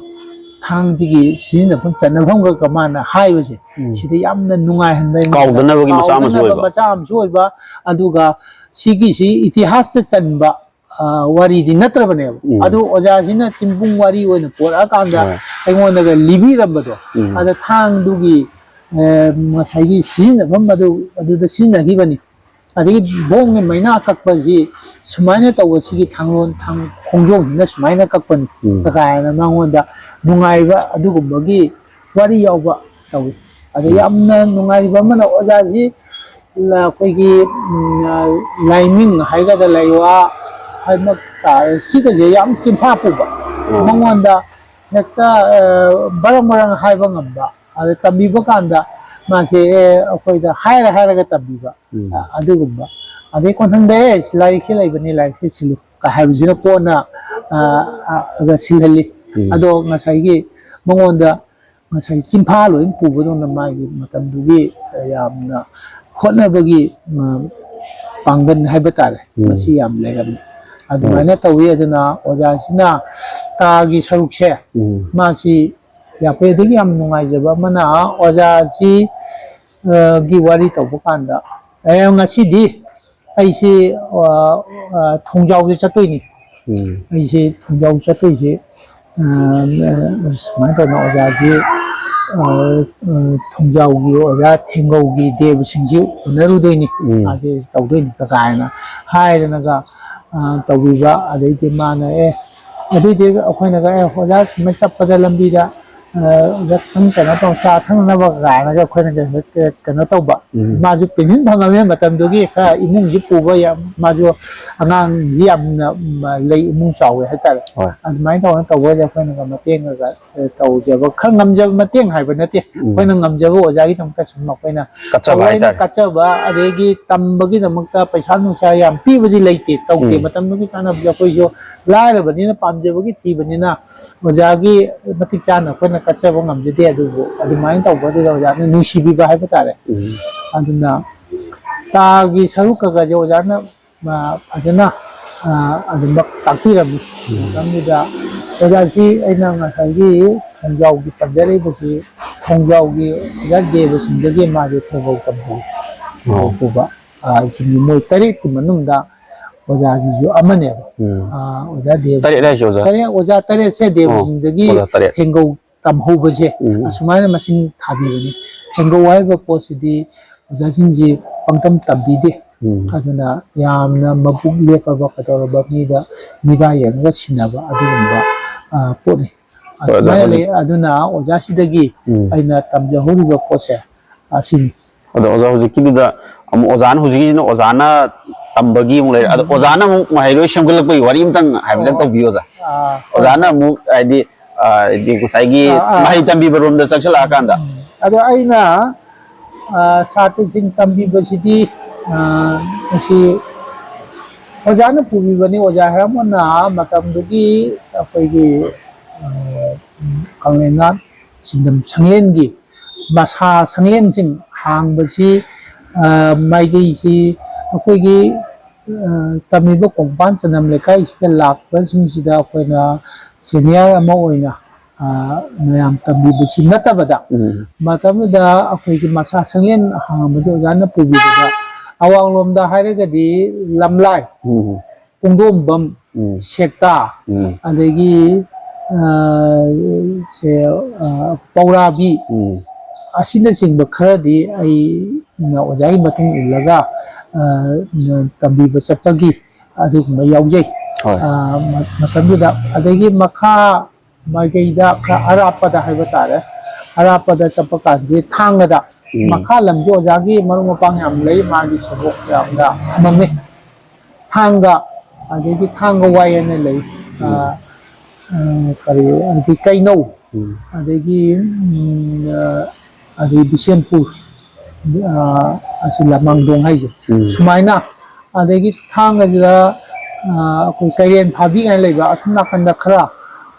ꯊꯥꯡꯁꯤꯒꯤ ꯁꯤꯖꯤꯟꯅꯐꯝ, ꯆꯟꯅꯐꯝꯒ ꯃꯥꯅ ꯍꯥꯏꯕꯁꯦ, ꯎꯝ꯫ ꯁꯤꯗ ꯌꯥꯝꯅ ꯅꯨꯡꯉꯥꯏꯍꯟꯕ ꯑꯩꯉꯣꯟꯗ꯫ ꯀꯥꯎꯗꯅꯕꯒꯤ ꯃꯆꯥ ꯑꯃꯁꯨ ꯀꯥꯎꯗꯅꯕ ꯑꯣꯏꯕ꯫ ꯃꯆꯥ ꯑꯃꯁꯨ ꯑꯣꯏꯕ, ꯑꯗꯨꯒ ꯁꯤꯒꯤꯁꯤ ꯏꯇꯤꯍꯥꯁꯇ ꯆꯟꯕ, ꯑ, ꯋꯥꯔꯤꯗꯤ ꯅꯠꯇ꯭ꯔꯕꯅꯦꯕ꯫ ꯎꯝ꯫ ꯑꯗꯨ ꯑꯣꯖꯥꯁꯤꯅ ꯆꯤꯟꯕꯨꯡ ꯋꯥꯔꯤ ꯑꯣꯏꯅ ꯄꯣꯔꯛꯑꯀꯥꯟꯗ ꯍꯣꯏ꯫ ꯑꯩꯉꯣꯟꯗꯒ ꯂꯤꯕꯤꯔꯝꯕꯗꯣ, ꯎꯝ꯫ ꯑꯗ ꯊꯥꯡꯗꯨꯒꯤ, ꯑ, ꯉꯁꯥꯏꯒꯤ ꯁꯤꯖꯤꯟꯅꯐꯝ ꯑꯗꯨ, ꯑꯗꯨꯗ ꯁꯤꯖꯤꯟꯅꯈꯤꯕꯅꯤ꯫ ꯑꯗꯒꯤ ꯕꯣꯡꯒꯤ ꯃꯩꯅꯥ ꯀꯛꯄꯁꯤ ꯁꯨꯃꯥꯏꯅ ꯇꯧꯕꯁꯤꯒꯤ ꯊꯥꯡꯂꯣꯟ ꯊꯥꯡ ꯈꯣꯡꯖꯣꯝꯁꯤꯅ ꯁꯨꯃꯥꯏꯅ ꯀꯛꯄꯅꯤ ꯎꯝ꯫ ꯀꯀꯥꯏꯅ ꯃꯉꯣꯟꯗ ꯅꯨꯡꯉꯥꯏꯕ ꯑꯗꯨꯒꯨꯝꯕꯒꯤ ꯋꯥꯔꯤ ꯌꯥꯎꯕ ꯇꯧꯏ꯫ ꯑꯗ ꯎꯝ꯫ ꯌꯥꯝꯅ ꯅꯨꯡꯉꯥꯏꯕ ꯑꯃꯅ ꯑꯣꯖꯥꯁꯤ ꯂ-, ꯑꯩꯈꯣꯏꯒꯤ, ꯎꯝ, ꯂꯥꯏꯃꯤꯡ ꯍꯥꯏꯒꯗ꯭ꯔꯥ, ꯂꯩꯋꯥ ꯍꯥꯏꯕ ꯇꯥꯔꯦ, ꯁꯤꯒꯁꯦ ꯌꯥꯝ ꯆꯤꯟꯐꯥ ꯄꯨꯕ꯫ ꯎꯝ꯫ ꯃꯉꯣꯟꯗ ꯍꯦꯛꯇ, ꯑ, ꯃꯔꯪ ꯃꯔꯪ ꯍꯥꯏꯕ ꯉꯝꯕ, ꯑꯗ ꯇꯝꯕꯤꯕ ꯀꯥꯟꯗ ꯃꯥꯁꯦ, ꯑꯦ, ꯑꯩꯈꯣꯏꯗ ꯍꯥꯏꯔ ꯍꯥꯏꯔꯒ ꯇꯝꯕꯤꯕ, ꯎꯝ꯫ ꯑ-, ꯑꯗꯨꯒꯨꯝꯕ꯫ ꯑꯗꯩ ꯀꯣꯟꯊꯪꯗ, "ꯑꯦ, ꯁꯤ ꯂꯥꯏꯔꯤꯛꯁꯦ ꯂꯩꯕꯅꯤ, ꯂꯥꯏꯔꯤꯛꯁꯦ ꯁꯤꯜꯂꯨ" ꯀ ꯍꯥꯏꯕꯁꯤꯅ ꯀꯣꯟꯅ, ꯑ, ꯑ, ꯒ ꯁꯤꯜꯍꯜꯂꯤ꯫ ꯎꯝ꯫ ꯑꯗꯣ ꯉꯁꯥꯏꯒꯤ ꯃꯉꯣꯟꯗ ꯉꯁꯥꯏ ꯆꯤꯟꯐꯥ ꯂꯣꯏ ꯄꯨꯕꯗꯧꯅ ꯃꯥꯒꯤ ꯃꯇꯝꯗꯨꯒꯤ ꯌꯥꯝꯅ ꯍꯣꯠꯅꯕꯒꯤ, ꯎꯝ, ꯄꯥꯡꯒꯜ ꯍꯥꯏꯕ ꯇꯥꯔꯦ, ꯎꯝ꯫ ꯃꯁꯤ ꯌꯥꯝ ꯂꯩꯔꯝꯃꯤ꯫ ꯑꯗꯨꯃꯥꯏꯅ ꯎꯝ꯫ ꯇꯧꯋꯤ꯫ ꯑꯗꯨꯅ ꯑꯣꯖꯥꯁꯤꯅ ꯇꯥꯒꯤ ꯁꯔꯨꯛꯁꯦ ꯎꯝ꯫ ꯃꯥꯁꯤ ꯌꯥꯝ ꯐꯩ꯫ ꯑꯗꯒꯤ ꯌꯥꯝ ꯅꯨꯡꯉꯥꯏꯖꯕ ꯑꯃꯅ ꯑꯣꯖꯥꯁꯤ, ꯑ, ꯒꯤ ꯋꯥꯔꯤ ꯇꯧꯕ ꯀꯥꯟꯗ, "ꯑꯦ, ꯉꯁꯤꯗꯤ ꯑꯩꯁꯤ, ꯑ, ꯑ, ꯊꯣꯡꯖꯥꯎꯗ ꯆꯠꯇꯣꯏꯅꯤ꯫ ꯎꯝ꯫ ꯑꯩꯁꯤ ꯊꯣꯡꯖꯥꯎ ꯆꯠꯇꯣꯏꯁꯤ, ꯑ, ꯑ, ꯁꯨꯃꯥꯏꯅ ꯇꯧꯗꯅ ꯑꯣꯖꯥꯁꯤ, ꯑ, ꯑ, ꯊꯣꯡꯖꯥꯎꯒꯤ ꯑꯣꯖꯥ ꯊꯦꯡꯒꯧꯒꯤ ꯗꯦꯕꯁꯤꯡꯁꯤ ꯎꯅꯔꯨꯗꯣꯏꯅꯤ꯫ ꯎꯝ꯫ ꯃꯥꯁꯦ ꯇꯧꯗꯣꯏꯅꯤ" ꯀꯀꯥꯏꯅ ꯍꯥꯏꯗꯅꯒ, ꯑ, ꯇꯧꯕꯤꯕ꯫ ꯑꯗꯩꯗꯤ ꯃꯥꯅ, "ꯑꯦ, ꯑꯗꯨꯏꯗꯤ ꯑꯩꯈꯣꯏꯅꯒ, ꯑꯦ, ꯑꯣꯖꯥ ꯁꯨꯃꯥꯏꯅ ꯆꯠꯄꯗ ꯂꯝꯕꯤꯗ, ꯑ, ꯑꯣꯖꯥ ꯈꯤꯇꯪ ꯀꯩꯅꯣ ꯇꯧ, ꯆꯥ ꯊꯛꯅꯅꯕ" ꯀꯥꯏꯅꯒ ꯑꯩꯈꯣꯏꯅꯒ ꯍꯦꯛ ꯀꯩꯅꯣ ꯇꯧꯕ꯫ ꯎꯝ꯫ ꯃꯥꯁꯨ ꯄꯦꯟꯁꯤꯟ ꯐꯪꯉꯕꯅꯤꯅ ꯃꯇꯝꯗꯨꯒꯤ ꯈꯔ ꯏꯃꯨꯡꯁꯤ ꯄꯨꯕ ꯌꯥꯝ, ꯃꯥꯁꯨ ꯑꯉꯥꯡꯁꯤ ꯌꯥꯝꯅ, ꯎꯝ, ꯂꯩ, ꯏꯃꯨꯡ ꯆꯥꯎꯋꯦ ꯍꯥꯏꯇꯥꯔꯦ꯫ ꯍꯣꯏ꯫ ꯑꯗꯨꯃꯥꯏꯅ ꯇꯧꯔ ꯇꯧꯕꯗ ꯑꯩꯈꯣꯏꯅꯒ ꯃꯇꯦꯡꯒ ꯇꯧꯖꯕ, ꯈꯔ ꯉꯝꯖꯕ ꯃꯇꯦꯡ ꯍꯥꯏꯕ ꯅꯠꯇꯦ꯫ ꯎꯝ꯫ ꯑꯩꯈꯣꯏꯅ ꯉꯝꯖꯕ ꯑꯣꯖꯥꯒꯤꯗꯃꯛꯇ ꯁꯨꯝ ꯑꯩꯈꯣꯏꯅ ꯀꯠꯆꯕ ꯊꯑꯣꯏꯅ ꯍꯥꯏꯇꯥꯔꯦ꯫ ꯀꯠꯆꯕ, ꯑꯗꯒꯤ ꯇꯝꯕꯒꯤꯗꯃꯛꯇ ꯄꯩꯁꯥ ꯅꯨꯡꯁꯥ ꯌꯥꯝ ꯄꯤꯕꯗꯤ ꯂꯩꯇꯦ, ꯇꯧꯗꯦ꯫ ꯎꯝ꯫ ꯃꯇꯝꯗꯨꯒꯤ ꯆꯥꯅꯕꯁꯦ ꯑꯩꯈꯣꯏꯁꯨ ꯂꯥꯏꯔꯕꯅꯤꯅ, ꯄꯥꯝꯖꯕꯒꯤ ꯊꯤꯕꯅꯤꯅ, ꯑꯣꯖꯥꯒꯤ ꯃꯇꯤꯛ ꯆꯥꯅ ꯑꯩꯈꯣꯏꯅ ꯀꯠꯆꯕ ꯉꯝꯖꯗꯦ꯫ ꯑꯗꯨꯕꯨ ꯑꯗꯨꯃꯥꯏꯅ ꯇꯧꯕꯗꯨꯗ ꯑꯣꯖꯥꯅ ꯅꯨꯡꯁꯤꯕꯤꯕ ꯍꯥꯏꯕ ꯇꯥꯔꯦ꯫ ꯎꯝ꯫ ꯑꯗꯨꯅ ꯇꯥꯒꯤ ꯁꯔꯨꯛ ꯈꯔ ꯈꯔꯁꯦ ꯑꯣꯖꯥꯅ ꯃꯥ ꯐꯖꯅ, ꯑ, ꯑꯗꯨꯃꯛ ꯇꯥꯛꯄꯤꯔꯝꯃꯤ꯫ ꯎꯝ꯫ ꯃꯇꯝꯗꯨꯗ ꯑꯣꯖꯥꯁꯤ ꯑꯩꯅ ꯉꯁꯥꯏꯒꯤ ꯈꯣꯡꯖꯥꯎꯒꯤ ꯄꯟꯖꯔꯤꯕꯁꯤ, ꯈꯣꯡꯖꯥꯎꯒꯤ ꯑꯣꯖꯥ ꯗꯦꯕꯁꯤꯡꯗꯒꯤ ꯃꯥꯁꯦ ꯊꯧꯒꯜ ꯇꯝꯍꯧꯏ꯫ ꯑꯣ꯫ ꯄꯨꯕ, ꯑ, ꯁꯤꯡꯒꯤ ꯃꯣꯏ ꯇꯔꯦꯠꯀꯤ ꯃꯅꯨꯡꯗ ꯑꯣꯖꯥꯁꯤꯁꯨ ꯑꯃꯅꯦꯕ꯫ ꯎꯝ꯫ ꯑ, ꯑꯣꯖꯥ ꯗꯦꯕ ꯇꯔꯦꯠ ꯍꯥꯏꯁꯦ ꯑꯣꯖꯥ? ꯇꯔꯦꯠ, ꯑꯣꯖꯥ ꯇꯔꯦꯠꯁꯦ ꯑꯣ, ꯗꯦꯕꯁꯤꯡꯗꯒꯤ ꯑꯣꯖꯥ ꯇꯔꯦꯠ꯫ ꯊꯦꯡꯒꯧ ꯇꯝꯍꯧꯕꯁꯦ ꯎꯝ꯫ ꯑꯁꯨꯃꯥꯏꯅ ꯃꯁꯤꯡ ꯊꯥꯕꯤꯕꯅꯤ꯫ ꯊꯦꯡꯒꯧ ꯍꯥꯏꯔꯤꯕ ꯄꯣꯠꯁꯤꯗꯤ ꯑꯣꯖꯥꯁꯤꯡꯁꯤ ꯄꯪꯇꯝ ꯇꯝꯕꯤꯗꯦ꯫ ꯎꯝ꯫ ꯑꯗꯨꯅ ꯌꯥꯝꯅ ꯃꯕꯨꯛ ꯂꯦꯞꯄꯕ ꯀꯩꯗꯧꯔꯕ ꯃꯤꯗ ꯃꯤꯗꯥ ꯌꯦꯡꯉꯒ ꯁꯤꯟꯅꯕ ꯑꯗꯨꯒꯨꯝꯕ, ꯑ, ꯄꯣꯠꯅꯤ꯫ ꯍꯣꯏ, ꯑꯗꯣ ꯑꯗꯨꯃꯥꯏꯅ ꯍꯧꯖꯤꯛ ꯂꯩ꯫ ꯑꯗꯨꯅ ꯑꯣꯖꯥꯁꯤꯗꯒꯤ ꯎꯝ꯫ ꯑꯩꯅ ꯇꯝꯖꯍꯧꯔꯤꯕ ꯄꯣꯠꯁꯦ ꯑꯁꯤꯅꯤ꯫ ꯑꯗꯣ ꯑꯣꯖꯥ ꯍꯧꯖꯤꯛꯀꯤꯗꯨꯗ ꯑꯃꯨꯛ ꯑꯣꯖꯥꯅ, ꯍꯧꯖꯤꯛꯀꯤꯁꯤꯅ ꯑꯣꯖꯥꯅ ꯇꯝꯕꯒꯤ ꯑꯃꯨꯛ ꯂꯩꯔꯦ꯫ ꯑꯗꯣ ꯎꯝ꯫ ꯑꯣꯖꯥꯅ ꯑꯃꯨꯛ ꯃꯍꯩꯔꯣꯏ ꯁꯦꯝꯒꯠꯂꯛꯄꯒꯤ ꯋꯥꯔꯤ ꯑꯝꯇꯪ ꯍꯥꯏꯐꯦꯠꯇꯪ ꯑꯣ꯫ ꯇꯧꯕꯤꯌꯨ ꯑꯣꯖꯥ꯫ ꯑꯥ, ꯍꯣꯏ꯫ ꯑꯣꯖꯥꯅ ꯑꯃꯨꯛ ꯍꯥꯏꯗꯤ, ꯑ, ꯍꯥꯏꯗꯤ ꯉꯁꯥꯏꯒꯤ ꯑꯥ, ꯑꯥ꯫ ꯃꯍꯩ ꯇꯝꯕꯤꯕ ꯔꯣꯝꯗ ꯆꯪꯁꯤꯜꯂꯛꯑꯀꯥꯟꯗ꯫ ꯎꯝ꯫ ꯑꯗꯣ ꯑꯩꯅ, ꯑ, ꯁꯥꯇ꯭ꯔꯁꯤꯡ ꯇꯝꯕꯤꯕꯁꯤꯗꯤ, ꯑ, ꯃꯁꯤ ꯑꯣꯖꯥꯅ ꯄꯨꯕꯤꯕꯅꯤ꯫ ꯑꯣꯖꯥ ꯍꯦꯔꯝꯕꯅ ꯃꯇꯝꯗꯨꯒꯤ ꯑꯩꯈꯣꯏꯒꯤ, ꯑ, ꯀꯪꯂꯩꯅꯥꯠ ꯁꯤꯟꯗꯝ ꯁꯪꯂꯦꯟꯒꯤ ꯃꯁꯥ ꯁꯪꯂꯦꯟꯁꯤꯡ ꯍꯥꯡꯕꯁꯤ, ꯑ, ꯃꯥꯏꯀꯩꯁꯤ ꯑꯩꯈꯣꯏꯒꯤ, ꯑ, ꯇꯝꯃꯤꯕ ꯀꯣꯡꯄꯥꯟ ꯆꯅꯝ ꯂꯩꯀꯥꯏꯁꯤꯗ ꯂꯥꯛꯄꯁꯤꯡꯁꯤꯗ ꯑꯩꯈꯣꯏꯅ senior ꯑꯃ ꯑꯣꯏꯅ, ꯑ, ꯃꯌꯥꯝ ꯇꯝꯕꯤꯕꯁꯤ ꯅꯠꯇꯕꯗ, ꯎꯝ꯫ ꯃꯇꯝꯗꯨꯗ ꯑꯩꯈꯣꯏꯒꯤ ꯃꯁꯥ ꯁꯪꯂꯦꯟ ꯍꯥꯡꯕꯁꯤ ꯑꯣꯖꯥꯅ ꯄꯨꯕꯤꯕꯗ ꯑꯋꯥꯡꯂꯣꯝꯗ ꯍꯥꯏꯔꯒꯗꯤ ꯂꯝꯂꯥꯏ, ꯎꯝ꯫ ꯄꯨꯡꯗꯣꯝꯕꯝ, ꯎꯝ꯫ ꯁꯦꯛꯇꯥ, ꯎꯝ꯫ ꯑꯗꯒꯤ, ꯑ, ꯁꯦ, ꯑ, ꯄꯧꯔꯥꯕꯤ, ꯎꯝ꯫ ꯑꯁꯤꯅꯆꯤꯡꯕ ꯈꯔꯗꯤ ꯑꯩꯅ ꯑꯣꯖꯥꯒꯤ ꯃꯇꯨꯡ ꯏꯜꯂꯒ, ꯑ, ꯇꯝꯕꯤꯕ ꯆꯠꯄꯒꯤ ꯑꯗꯨꯒꯨꯝꯕ ꯌꯥꯎꯖꯩ꯫ ꯍꯣꯏ꯫ ꯑ, ꯃ-, ꯃꯇꯝꯗꯨꯗ꯫ ꯑꯗꯒꯤ ꯃꯈꯥ ꯃꯥꯏꯀꯩꯗ ꯈꯔ ꯑꯔꯥꯞꯄꯗ ꯍꯥꯏꯕ ꯇꯥꯔꯦ, ꯑꯔꯥꯞꯄꯗ ꯆꯠꯄ ꯀꯥꯟꯗꯗꯤ ꯊꯥꯡꯒꯗ, ꯎꯝ꯫ ꯃꯈꯥ ꯂꯝꯁꯨ ꯑꯣꯖꯥꯒꯤ ꯃꯔꯨꯞ ꯃꯄꯥꯡ ꯌꯥꯝ ꯂꯩ, ꯃꯥꯒꯤ ꯁꯦꯕꯣꯛ ꯌꯥꯝꯅ ꯊꯝꯃꯝꯃꯤ꯫ ꯊꯥꯡꯒ, ꯑꯗꯒꯤ ꯊꯥꯡꯒ ꯋꯥꯏ ꯍꯥꯏꯅ ꯂꯩ꯫ ꯎꯝ꯫ ꯑ, ꯑ, ꯀꯔꯤ, ꯑꯗꯒꯤ ꯀꯩꯅꯧ, ꯎꯝ꯫ ꯑꯗꯒꯤ, ꯎꯝ, ꯑ, ꯑꯗꯒꯤ ꯕꯤꯁꯦꯝꯄꯨꯔ, ꯑ, ꯑꯁꯤ ꯂꯃꯥꯡꯗꯣꯡ ꯍꯥꯏꯁꯦ꯫ ꯎꯝ꯫ ꯁꯨꯃꯥꯏꯅ, ꯑꯗꯒꯤ ꯊꯥꯡꯒꯁꯤꯗ, ꯑ, ꯑꯩꯈꯣꯏ ꯀꯩꯔꯦꯟ ꯐꯥꯕꯤ ꯀꯥꯏꯅ ꯂꯩꯕ, ꯑꯁꯣꯝ ꯅꯥꯀꯟꯗ ꯈꯔ,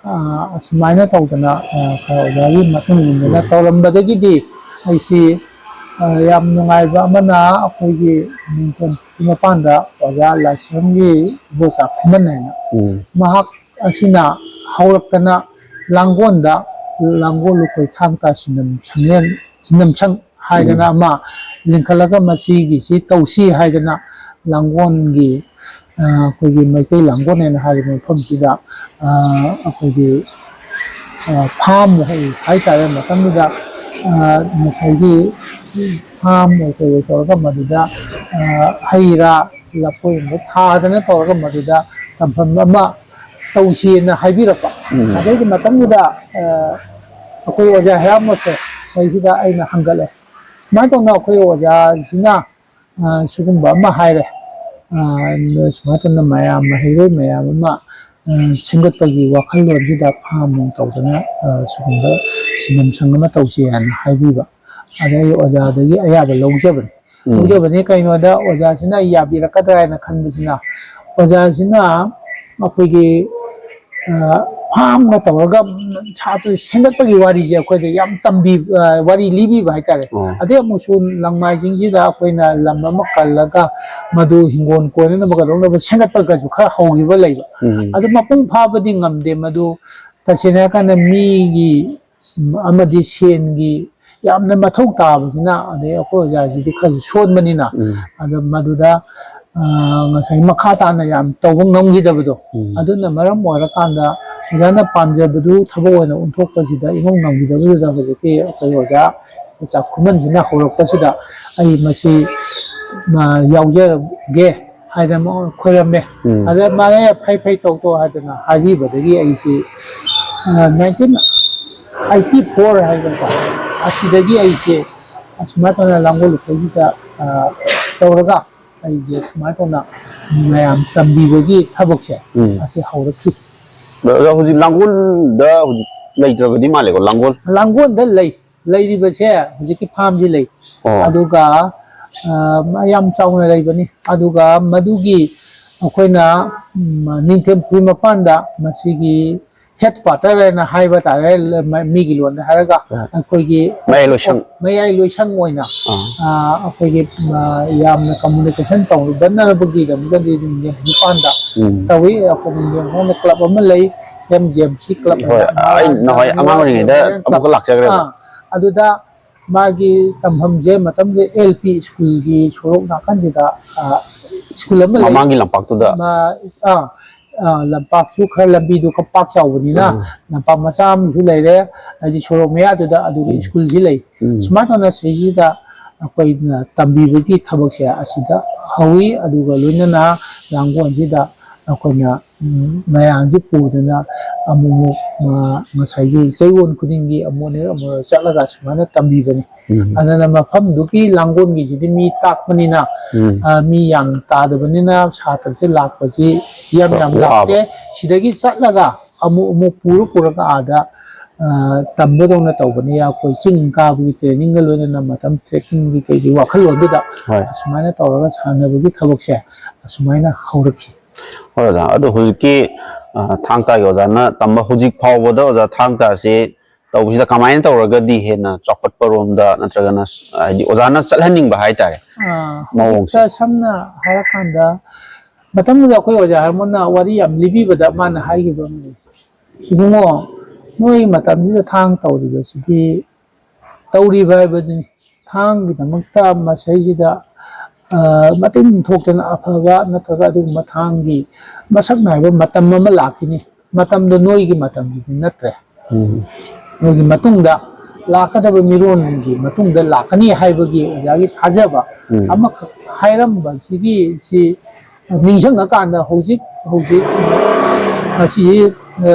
ꯑ, ꯑꯁꯨꯃꯥꯏꯅ ꯇꯧꯗꯅ, ꯑ, ꯈꯔ ꯑꯣꯖꯥꯒꯤ ꯃꯇꯨꯡ ꯏꯟꯗꯅ ꯎꯝ꯫ ꯇꯧꯔꯝꯕꯗꯒꯤꯗꯤ ꯑꯩꯁꯤ, ꯑ, ꯌꯥꯝ ꯅꯨꯡꯉꯥꯏꯕ ꯑꯃꯅ ꯑꯩꯈꯣꯏꯒꯤ ꯅꯤꯡꯊꯧ ꯃꯄꯥꯟꯗ ꯑꯣꯖꯥ ꯂꯥꯏꯁ꯭ꯔꯝꯒꯤ ꯏꯕꯣꯆꯥ ꯈꯨꯃꯟ ꯍꯥꯏꯅ ꯎꯝ꯫ ꯃꯍꯥꯛ ꯑꯁꯤꯅ ꯍꯧꯔꯛꯇꯅ ꯂꯥꯡꯒꯣꯜꯗ, ꯂꯥꯡꯒꯣꯜ ꯂꯨꯀꯣꯏ ꯊꯥꯡ ꯇꯥ ꯁꯤꯟꯅꯝ ꯁꯪꯂꯦꯟ, ꯁꯤꯟꯅꯝ ꯁꯪ ꯍꯥꯏꯗꯅ ꯎꯝ꯫ ꯑꯃ ꯂꯤꯡꯈꯠꯂꯒ ꯃꯁꯤꯒꯤꯁꯤ ꯇꯧꯁꯤ ꯍꯥꯏꯗꯅ ꯂꯥꯡꯒꯣꯜꯒꯤ, ꯑ, ꯑꯩꯈꯣꯏꯒꯤ ꯃꯩꯇꯩ ꯂꯥꯡꯒꯣꯜ ꯍꯥꯏꯅ ꯍꯥꯏꯔꯤꯕ ꯃꯐꯝꯁꯤꯗ, ꯑ, ꯑꯩꯈꯣꯏꯒꯤ, ꯑ, ꯐꯥꯝ ꯍꯥꯏ-, ꯍꯥꯏꯇꯥꯔꯦ꯫ ꯃꯇꯝꯗꯨꯗ, ꯑ, ꯉꯁꯥꯏꯒꯤ ꯐꯥꯝ ꯑꯣꯏ ꯀꯩ ꯑꯣꯏ ꯇꯧꯔꯒ ꯃꯗꯨꯗ, ꯑ, ꯍꯩ ꯔꯥ, ꯂꯐꯣꯏꯒꯨꯝꯕ ꯊꯥꯗꯅ ꯇꯧꯔꯒ ꯃꯗꯨꯗ ꯇꯝꯐꯝ ꯑꯃ ꯇꯧꯁꯤꯅ ꯍꯥꯏꯕꯤꯔꯛꯄ꯫ ꯎꯝ꯫ ꯑꯗꯩꯗꯤ ꯃꯇꯝꯗꯨꯗ, ꯑ, ꯑꯩꯈꯣꯏ ꯑꯣꯖꯥ ꯍꯦꯔꯥꯃꯣꯠꯁꯦ ꯁꯤꯗꯩꯁꯤꯗ ꯑꯩꯅ ꯍꯪꯒꯠꯂꯦ꯫ ꯁꯨꯃꯥꯏꯅ ꯇꯧꯅ ꯑꯩꯈꯣꯏ ꯑꯣꯖꯥꯁꯤꯅ, ꯑ, ꯁꯤꯒꯨꯝꯕ ꯑꯃ ꯍꯥꯏꯔꯦ꯫ ꯑ, ꯁꯨꯃꯥꯏꯅ ꯇꯧꯅ ꯃꯌꯥꯝ, ꯃꯍꯩꯔꯣꯏ ꯃꯌꯥꯝ ꯑꯃ, ꯑ, ꯁꯦꯝꯒꯠꯄꯒꯤ ꯋꯥꯈꯜꯂꯣꯟꯁꯤꯗ ꯐꯥꯝ ꯅꯨꯡ ꯇꯧꯗꯅ, ꯑ, ꯁꯤꯒꯨꯝꯕ ꯁꯤꯟꯐꯝ ꯁꯪ ꯑꯃ ꯇꯧꯁꯤ ꯍꯥꯏꯅ ꯍꯥꯏꯕꯤꯕ꯫ ꯑꯗ ꯑꯩ ꯑꯣꯖꯥꯗꯒꯤ ꯑꯌꯥꯕ ꯂꯧꯖꯕꯅꯤ꯫ ꯎꯝ꯫ ꯂꯧꯖꯕꯅꯤ꯫ ꯀꯩꯅꯣꯗ ꯑꯣꯖꯥꯁꯤꯅ ꯌꯥꯕꯤꯔꯛꯀꯗ꯭ꯔꯥ ꯍꯥꯏꯅ ꯈꯟꯕꯁꯤꯅ, ꯑꯣꯖꯥꯁꯤꯅ ꯑꯩꯈꯣꯏꯒꯤ, ꯑ, ꯐꯥꯝꯒ ꯇꯧꯔꯒ ꯁꯥꯇ꯭ꯔ ꯁꯦꯝꯒꯠꯄꯒꯤ ꯋꯥꯔꯤꯁꯦ ꯑꯩꯈꯣꯏꯗ ꯌꯥꯝ ꯇꯝꯕꯤ-, ꯑ, ꯋꯥꯔꯤ ꯂꯤꯕꯤꯕ ꯍꯥꯏꯇꯥꯔꯦ꯫ ꯑꯣ꯫ ꯑꯗꯩ ꯑꯃꯨꯛꯁꯨ ꯂꯪꯃꯥꯏꯁꯤꯡꯁꯤꯗ ꯑꯩꯈꯣꯏꯅ ꯂꯝ ꯑꯃ ꯀꯜꯂꯒ ꯃꯗꯨ ꯍꯤꯡꯒꯣꯜ ꯀꯣꯏꯅꯅꯕ ꯀꯩꯗꯧꯅꯕ ꯁꯦꯝꯒꯠꯄꯒꯁꯨ ꯈꯔ ꯍꯧꯈꯤꯕ ꯂꯩꯕ꯫ ꯎꯝ꯫ ꯑꯗꯨ ꯃꯄꯨꯡ ꯐꯥꯕꯗꯤ ꯉꯝꯗꯦ꯫ ꯃꯗꯨ ꯇꯁꯦꯡꯅ ꯍꯥꯏꯔꯀꯥꯟꯗ ꯃꯤꯒꯤ ꯑꯃꯗꯤ ꯁꯦꯟꯒꯤ ꯌꯥꯝꯅ ꯃꯊꯧ ꯇꯥꯕꯁꯤꯅ, ꯑꯗꯩ ꯑꯩꯈꯣꯏ ꯑꯣꯖꯥꯁꯤꯗꯤ ꯈꯔꯁꯨ ꯁꯣꯟꯕꯅꯤꯅ, ꯎꯝ꯫ ꯑꯗꯣ ꯃꯗꯨꯗ, ꯑ, ꯉꯁꯥꯏ ꯃꯈꯥ ꯇꯥꯅ ꯌꯥꯝ ꯇꯧꯕ ꯉꯝꯈꯤꯗꯕꯗꯣ, ꯎꯝ꯫ ꯑꯗꯨꯅ ꯃꯔꯝ ꯑꯣꯏꯔꯀꯥꯟꯗ ꯑꯣꯖꯥꯅ ꯄꯥꯝꯖꯕꯗꯨ ꯊꯕꯛ ꯑꯣꯏꯅ ꯑꯣꯟꯊꯣꯛꯄꯁꯤꯗ ꯏꯉꯝ ꯉꯝꯈꯤꯗꯕꯗꯨꯗ ꯍꯧꯖꯤꯛꯀꯤ ꯑꯩꯈꯣꯏ ꯑꯣꯖꯥ, ꯑꯣꯖꯥ ꯈꯨꯃꯟꯁꯤꯅ ꯍꯧꯔꯛꯄꯁꯤꯗ ꯑꯩ ꯃꯁꯤ, ꯑ, ꯌꯥꯎꯖꯔꯒꯦ ꯍꯥꯏꯗꯅ ꯈꯣꯏꯔꯝꯃꯦ꯫ ꯎꯝ꯫ ꯑꯗ ꯃꯥꯅ "ꯐꯩ ꯐꯩ, ꯇꯧ ꯇꯧ" ꯍꯥꯏꯗꯅ ꯍꯥꯏꯕꯤꯕꯗꯒꯤ ꯑꯩꯁꯤ, ꯑ, nineteen eighty four ꯍꯥꯏꯒꯗ꯭ꯔꯥ, ꯑꯁꯤꯗꯒꯤ ꯑꯩꯁꯦ ꯑꯁꯨꯃꯥꯏꯅ ꯇꯧꯅ ꯂꯥꯡꯒꯣꯜ ꯂꯨꯈ꯭ꯔꯩꯁꯤꯗ, ꯑ, ꯇꯧꯔꯒ ꯑꯩꯁꯦ ꯁꯨꯃꯥꯏꯅ ꯇꯧꯅ ꯃꯌꯥꯝ ꯇꯝꯕꯤꯕꯒꯤ ꯊꯕꯛꯁꯦ ꯎꯝ꯫ ꯑꯁꯤ ꯍꯧꯔꯛꯈꯤ꯫ ꯑꯗꯣ ꯍꯧꯖꯤꯛ ꯂꯥꯡꯒꯣꯜꯗ ꯍꯧꯖꯤꯛ ꯂꯩꯇ꯭ꯔꯕꯗꯤ ꯃꯥꯜꯂꯦꯀꯣ, ꯂꯥꯡꯒꯣꯜ? ꯂꯥꯡꯒꯣꯜꯗ ꯂꯩ꯫ ꯂꯩꯔꯤꯕꯁꯦ ꯍꯧꯖꯤꯛꯀꯤ ꯐꯥꯝꯁꯤ ꯂꯩ꯫ ꯑꯣ꯫ ꯑꯗꯨꯒ, ꯑ, ꯌꯥꯝ ꯆꯥꯎꯅ ꯂꯩꯕꯅꯤ꯫ ꯑꯗꯨꯒ ꯃꯗꯨꯒꯤ ꯑꯩꯈꯣꯏꯅ, ꯎꯝ, ꯅꯤꯡꯊꯦꯝ ꯄꯨꯈ꯭ꯔꯤ ꯃꯄꯥꯟꯗ ꯃꯁꯤꯒꯤ headquarter ꯍꯥꯏꯅ ꯍꯥꯏꯕ ꯇꯥꯔꯦ, ꯃ-, ꯃꯤꯒꯤ ꯂꯣꯟꯗ ꯍꯥꯏꯔꯒ ꯑ꯫ ꯑꯩꯈꯣꯏꯒꯤ ꯃꯌꯥꯏ ꯂꯣꯏꯁꯪ꯫ ꯃꯌꯥꯏ ꯂꯣꯏꯁꯪ ꯑꯣꯏꯅ, ꯑꯥ꯫ ꯑ, ꯑꯩꯈꯣꯏꯒꯤ, ꯑ, ꯌꯥꯝꯅ communication ꯇꯧꯅꯅꯕꯒꯤꯗꯃꯛꯇꯗꯤ ꯅꯤꯡꯊꯦꯝ ꯄꯨꯈ꯭ꯔꯤ ꯃꯄꯥꯟꯗ ꯎꯝ꯫ ꯇꯧꯏ꯫ ꯑꯩꯈꯣꯏ ꯅꯤꯡꯊꯦꯝ ꯄꯨꯈ꯭ꯔꯤ ꯃꯄꯥꯟꯗ club ꯑꯃ ꯂꯩ, M J M C club ꯍꯣꯏ, ꯍꯥꯏꯅ꯫ ꯑꯩ ꯅꯍꯥꯟꯋꯥꯏ ꯑꯉꯥꯡ ꯑꯣꯏꯔꯤꯉꯩꯗ ꯍꯣꯔꯦꯟ club ꯑꯃꯨꯛꯀ ꯂꯥꯛꯆꯈ꯭ꯔꯦꯕ꯫ ꯑꯥ, ꯑꯗꯨꯗ ꯃꯥꯒꯤ ꯇꯝꯐꯝꯁꯦ ꯃꯇꯝꯗꯨꯗ L P schoolꯒꯤ ꯁꯣꯔꯣꯛ ꯅꯥꯀꯟꯁꯤꯗ, ꯑ, school ꯑꯃ ꯂꯩ꯫ ꯃꯃꯥꯡꯒꯤ ꯂꯝꯄꯥꯛꯇꯨꯗ? ꯃ-, ꯑ, ꯑ, ꯂꯝꯄꯥꯛꯁꯨ ꯈꯔ ꯂꯝꯕꯤꯗꯨ ꯈꯔ ꯄꯥꯛ ꯆꯥꯎꯕꯅꯤꯅ ꯎꯝ꯫ ꯂꯝꯄꯥꯛ ꯃꯆꯥ ꯑꯃꯁꯨ ꯂꯩꯔꯦ, ꯍꯥꯏꯗꯤ ꯁꯣꯔꯣꯛ ꯃꯌꯥꯗꯨꯗ ꯑꯗꯨꯒ ꯎꯝ꯫ Schoolꯁꯤ ꯂꯩ꯫ ꯎꯝ꯫ ꯁꯨꯃꯥꯏꯅ ꯇꯧꯅ ꯁꯤꯁꯤꯗ ꯑꯩꯈꯣꯏꯅ ꯇꯝꯕꯤꯕꯒꯤ ꯊꯕꯛꯁꯦ ꯑꯁꯤꯗ ꯍꯧꯋꯤ꯫ ꯑꯗꯨꯒ ꯂꯣꯏꯅꯅ ꯂꯥꯡꯒꯣꯜꯁꯤꯗ ꯑꯩꯈꯣꯏꯅ, ꯎꯝ, ꯃꯌꯥꯝꯁꯤ ꯄꯨꯗꯅ ꯑꯃꯨꯛ ꯑꯃꯨꯛ, ꯑ, ꯉꯁꯥꯏꯒꯤ ꯆꯌꯣꯜ ꯈꯨꯗꯤꯡꯒꯤ ꯑꯃꯨꯛ ꯑꯅꯤꯔꯛ ꯑꯃꯨꯛ ꯆꯠꯂꯒ ꯁꯨꯃꯥꯏꯅ ꯇꯝꯕꯤꯕꯅꯤ꯫ ꯎꯝ꯫ ꯑꯗꯨꯅ ꯃꯐꯝꯗꯨꯒꯤ ꯂꯥꯡꯒꯣꯜꯒꯤꯁꯤꯗꯤ ꯃꯤ ꯇꯥꯛꯄꯅꯤꯅ, ꯎꯝ꯫ ꯑ, ꯃꯤ ꯌꯥꯝ ꯇꯥꯗꯕꯅꯤꯅ ꯁꯥꯇ꯭ꯔꯁꯦ ꯂꯥꯛꯄꯁꯤ ꯌꯥꯝ ꯌꯥꯝ ꯋꯥꯕ꯫ ꯂꯥꯛꯇꯦ꯫ ꯁꯤꯗꯒꯤ ꯆꯠꯂꯒ ꯑꯃꯨꯛ ꯑꯃꯨꯛ ꯄꯨꯔ ꯄꯨꯔꯒ ꯑꯥꯗ, ꯑ, ꯇꯝꯕꯗꯧꯅ ꯇꯧꯕꯅꯤ꯫ ꯑꯩꯈꯣꯏ ꯆꯤꯡ ꯀꯥꯕꯒꯤ trainingꯒ ꯂꯣꯏꯅꯅ ꯃꯇꯝ trekking ꯀꯩꯒꯤ ꯋꯥꯈꯜꯂꯣꯟꯗꯨꯗ ꯍꯣꯏ꯫ ꯑꯁꯨꯃꯥꯏꯅ ꯇꯧꯔꯒ ꯁꯥꯟꯅꯕꯒꯤ ꯊꯕꯛꯁꯦ ꯑꯁꯨꯃꯥꯏꯅ ꯍꯧꯔꯛꯈꯤ꯫ ꯍꯣꯏ ꯑꯣꯖꯥ, ꯑꯗꯣ ꯍꯧꯖꯤꯛꯀꯤ, ꯑ, ꯊꯥꯡ ꯇꯥꯒꯤ ꯑꯣꯖꯥꯅ ꯇꯝꯕ, ꯍꯧꯖꯤꯛ ꯐꯥꯎꯕꯗ ꯑꯣꯖꯥ ꯊꯥꯡ ꯇꯥꯁꯤ ꯇꯧꯕꯁꯤꯗ ꯀꯃꯥꯏꯅ ꯇꯧꯔꯒꯗꯤ ꯍꯦꯟꯅ ꯆꯥꯎꯈꯠꯄꯔꯣꯝꯗ ꯅꯠꯇ꯭ꯔꯒꯅ ꯁ-, ꯍꯥꯏꯗꯤ ꯑꯣꯖꯥꯅ ꯆꯠꯍꯟꯅꯤꯡꯕ ꯍꯥꯏꯇꯥꯔꯦ? ꯑ, ꯃꯑꯣꯡꯁꯦ꯫ ꯍꯧꯖꯤꯛꯇ ꯁꯝꯅ ꯍꯥꯏꯔꯀꯥꯟꯗ ꯃꯇꯝꯗꯨꯗ ꯑꯩꯈꯣꯏ ꯑꯣꯖꯥ ꯍꯔꯃꯣꯟꯅ ꯋꯥꯔꯤ ꯌꯥꯝ ꯂꯤꯕꯤꯕꯗ ꯃꯥꯅ ꯍꯥꯏꯈꯤꯕ ꯑꯃꯅꯤ, "ꯏꯕꯨꯡꯉꯣ, ꯅꯣꯏ ꯃꯇꯝꯁꯤꯗ ꯊꯥꯡ ꯇꯧꯔꯤꯕꯁꯤꯗꯤ ꯇꯧꯔꯤꯕ ꯍꯥꯏꯕꯗꯨꯅꯤ꯫ ꯊꯥꯡꯒꯤꯗꯃꯛꯇ ꯃꯁꯩꯁꯤꯗ, ꯑ, ꯃꯇꯤꯟ ꯊꯣꯛꯇꯅ ꯑꯐꯕ ꯅꯠꯇ꯭ꯔꯒ ꯑꯗꯨꯒꯨꯝꯕ ꯊꯥꯡꯒꯤ ꯃꯁꯛ ꯅꯥꯏꯕ ꯃꯇꯝ ꯑꯃ ꯂꯥꯛꯈꯤꯅꯤ꯫ ꯃꯇꯝꯗꯣ ꯅꯣꯏꯒꯤ ꯃꯇꯝꯒꯤꯗꯤ ꯅꯠꯇ꯭ꯔꯦ꯫ ꯎꯝ꯫ ꯅꯣꯏꯒꯤ ꯃꯇꯨꯡꯗ ꯂꯥꯛꯀꯗꯕ ꯃꯤꯔꯣꯟꯒꯤ ꯃꯇꯨꯡꯗ ꯂꯥꯛꯀꯅꯤ ꯍꯥꯏꯕꯒꯤ ꯑꯣꯖꯥꯒꯤ ꯊꯥꯖꯕ ꯎꯝ꯫ ꯑꯃꯈꯛ ꯍꯥꯏꯔꯝꯕꯁꯤꯒꯤ ꯁꯤ ꯅꯤꯡꯁꯤꯡꯉꯀꯥꯟꯗ ꯍꯧꯖꯤꯛ, ꯍꯧꯖꯤꯛ ꯉꯁꯤ, ꯑ,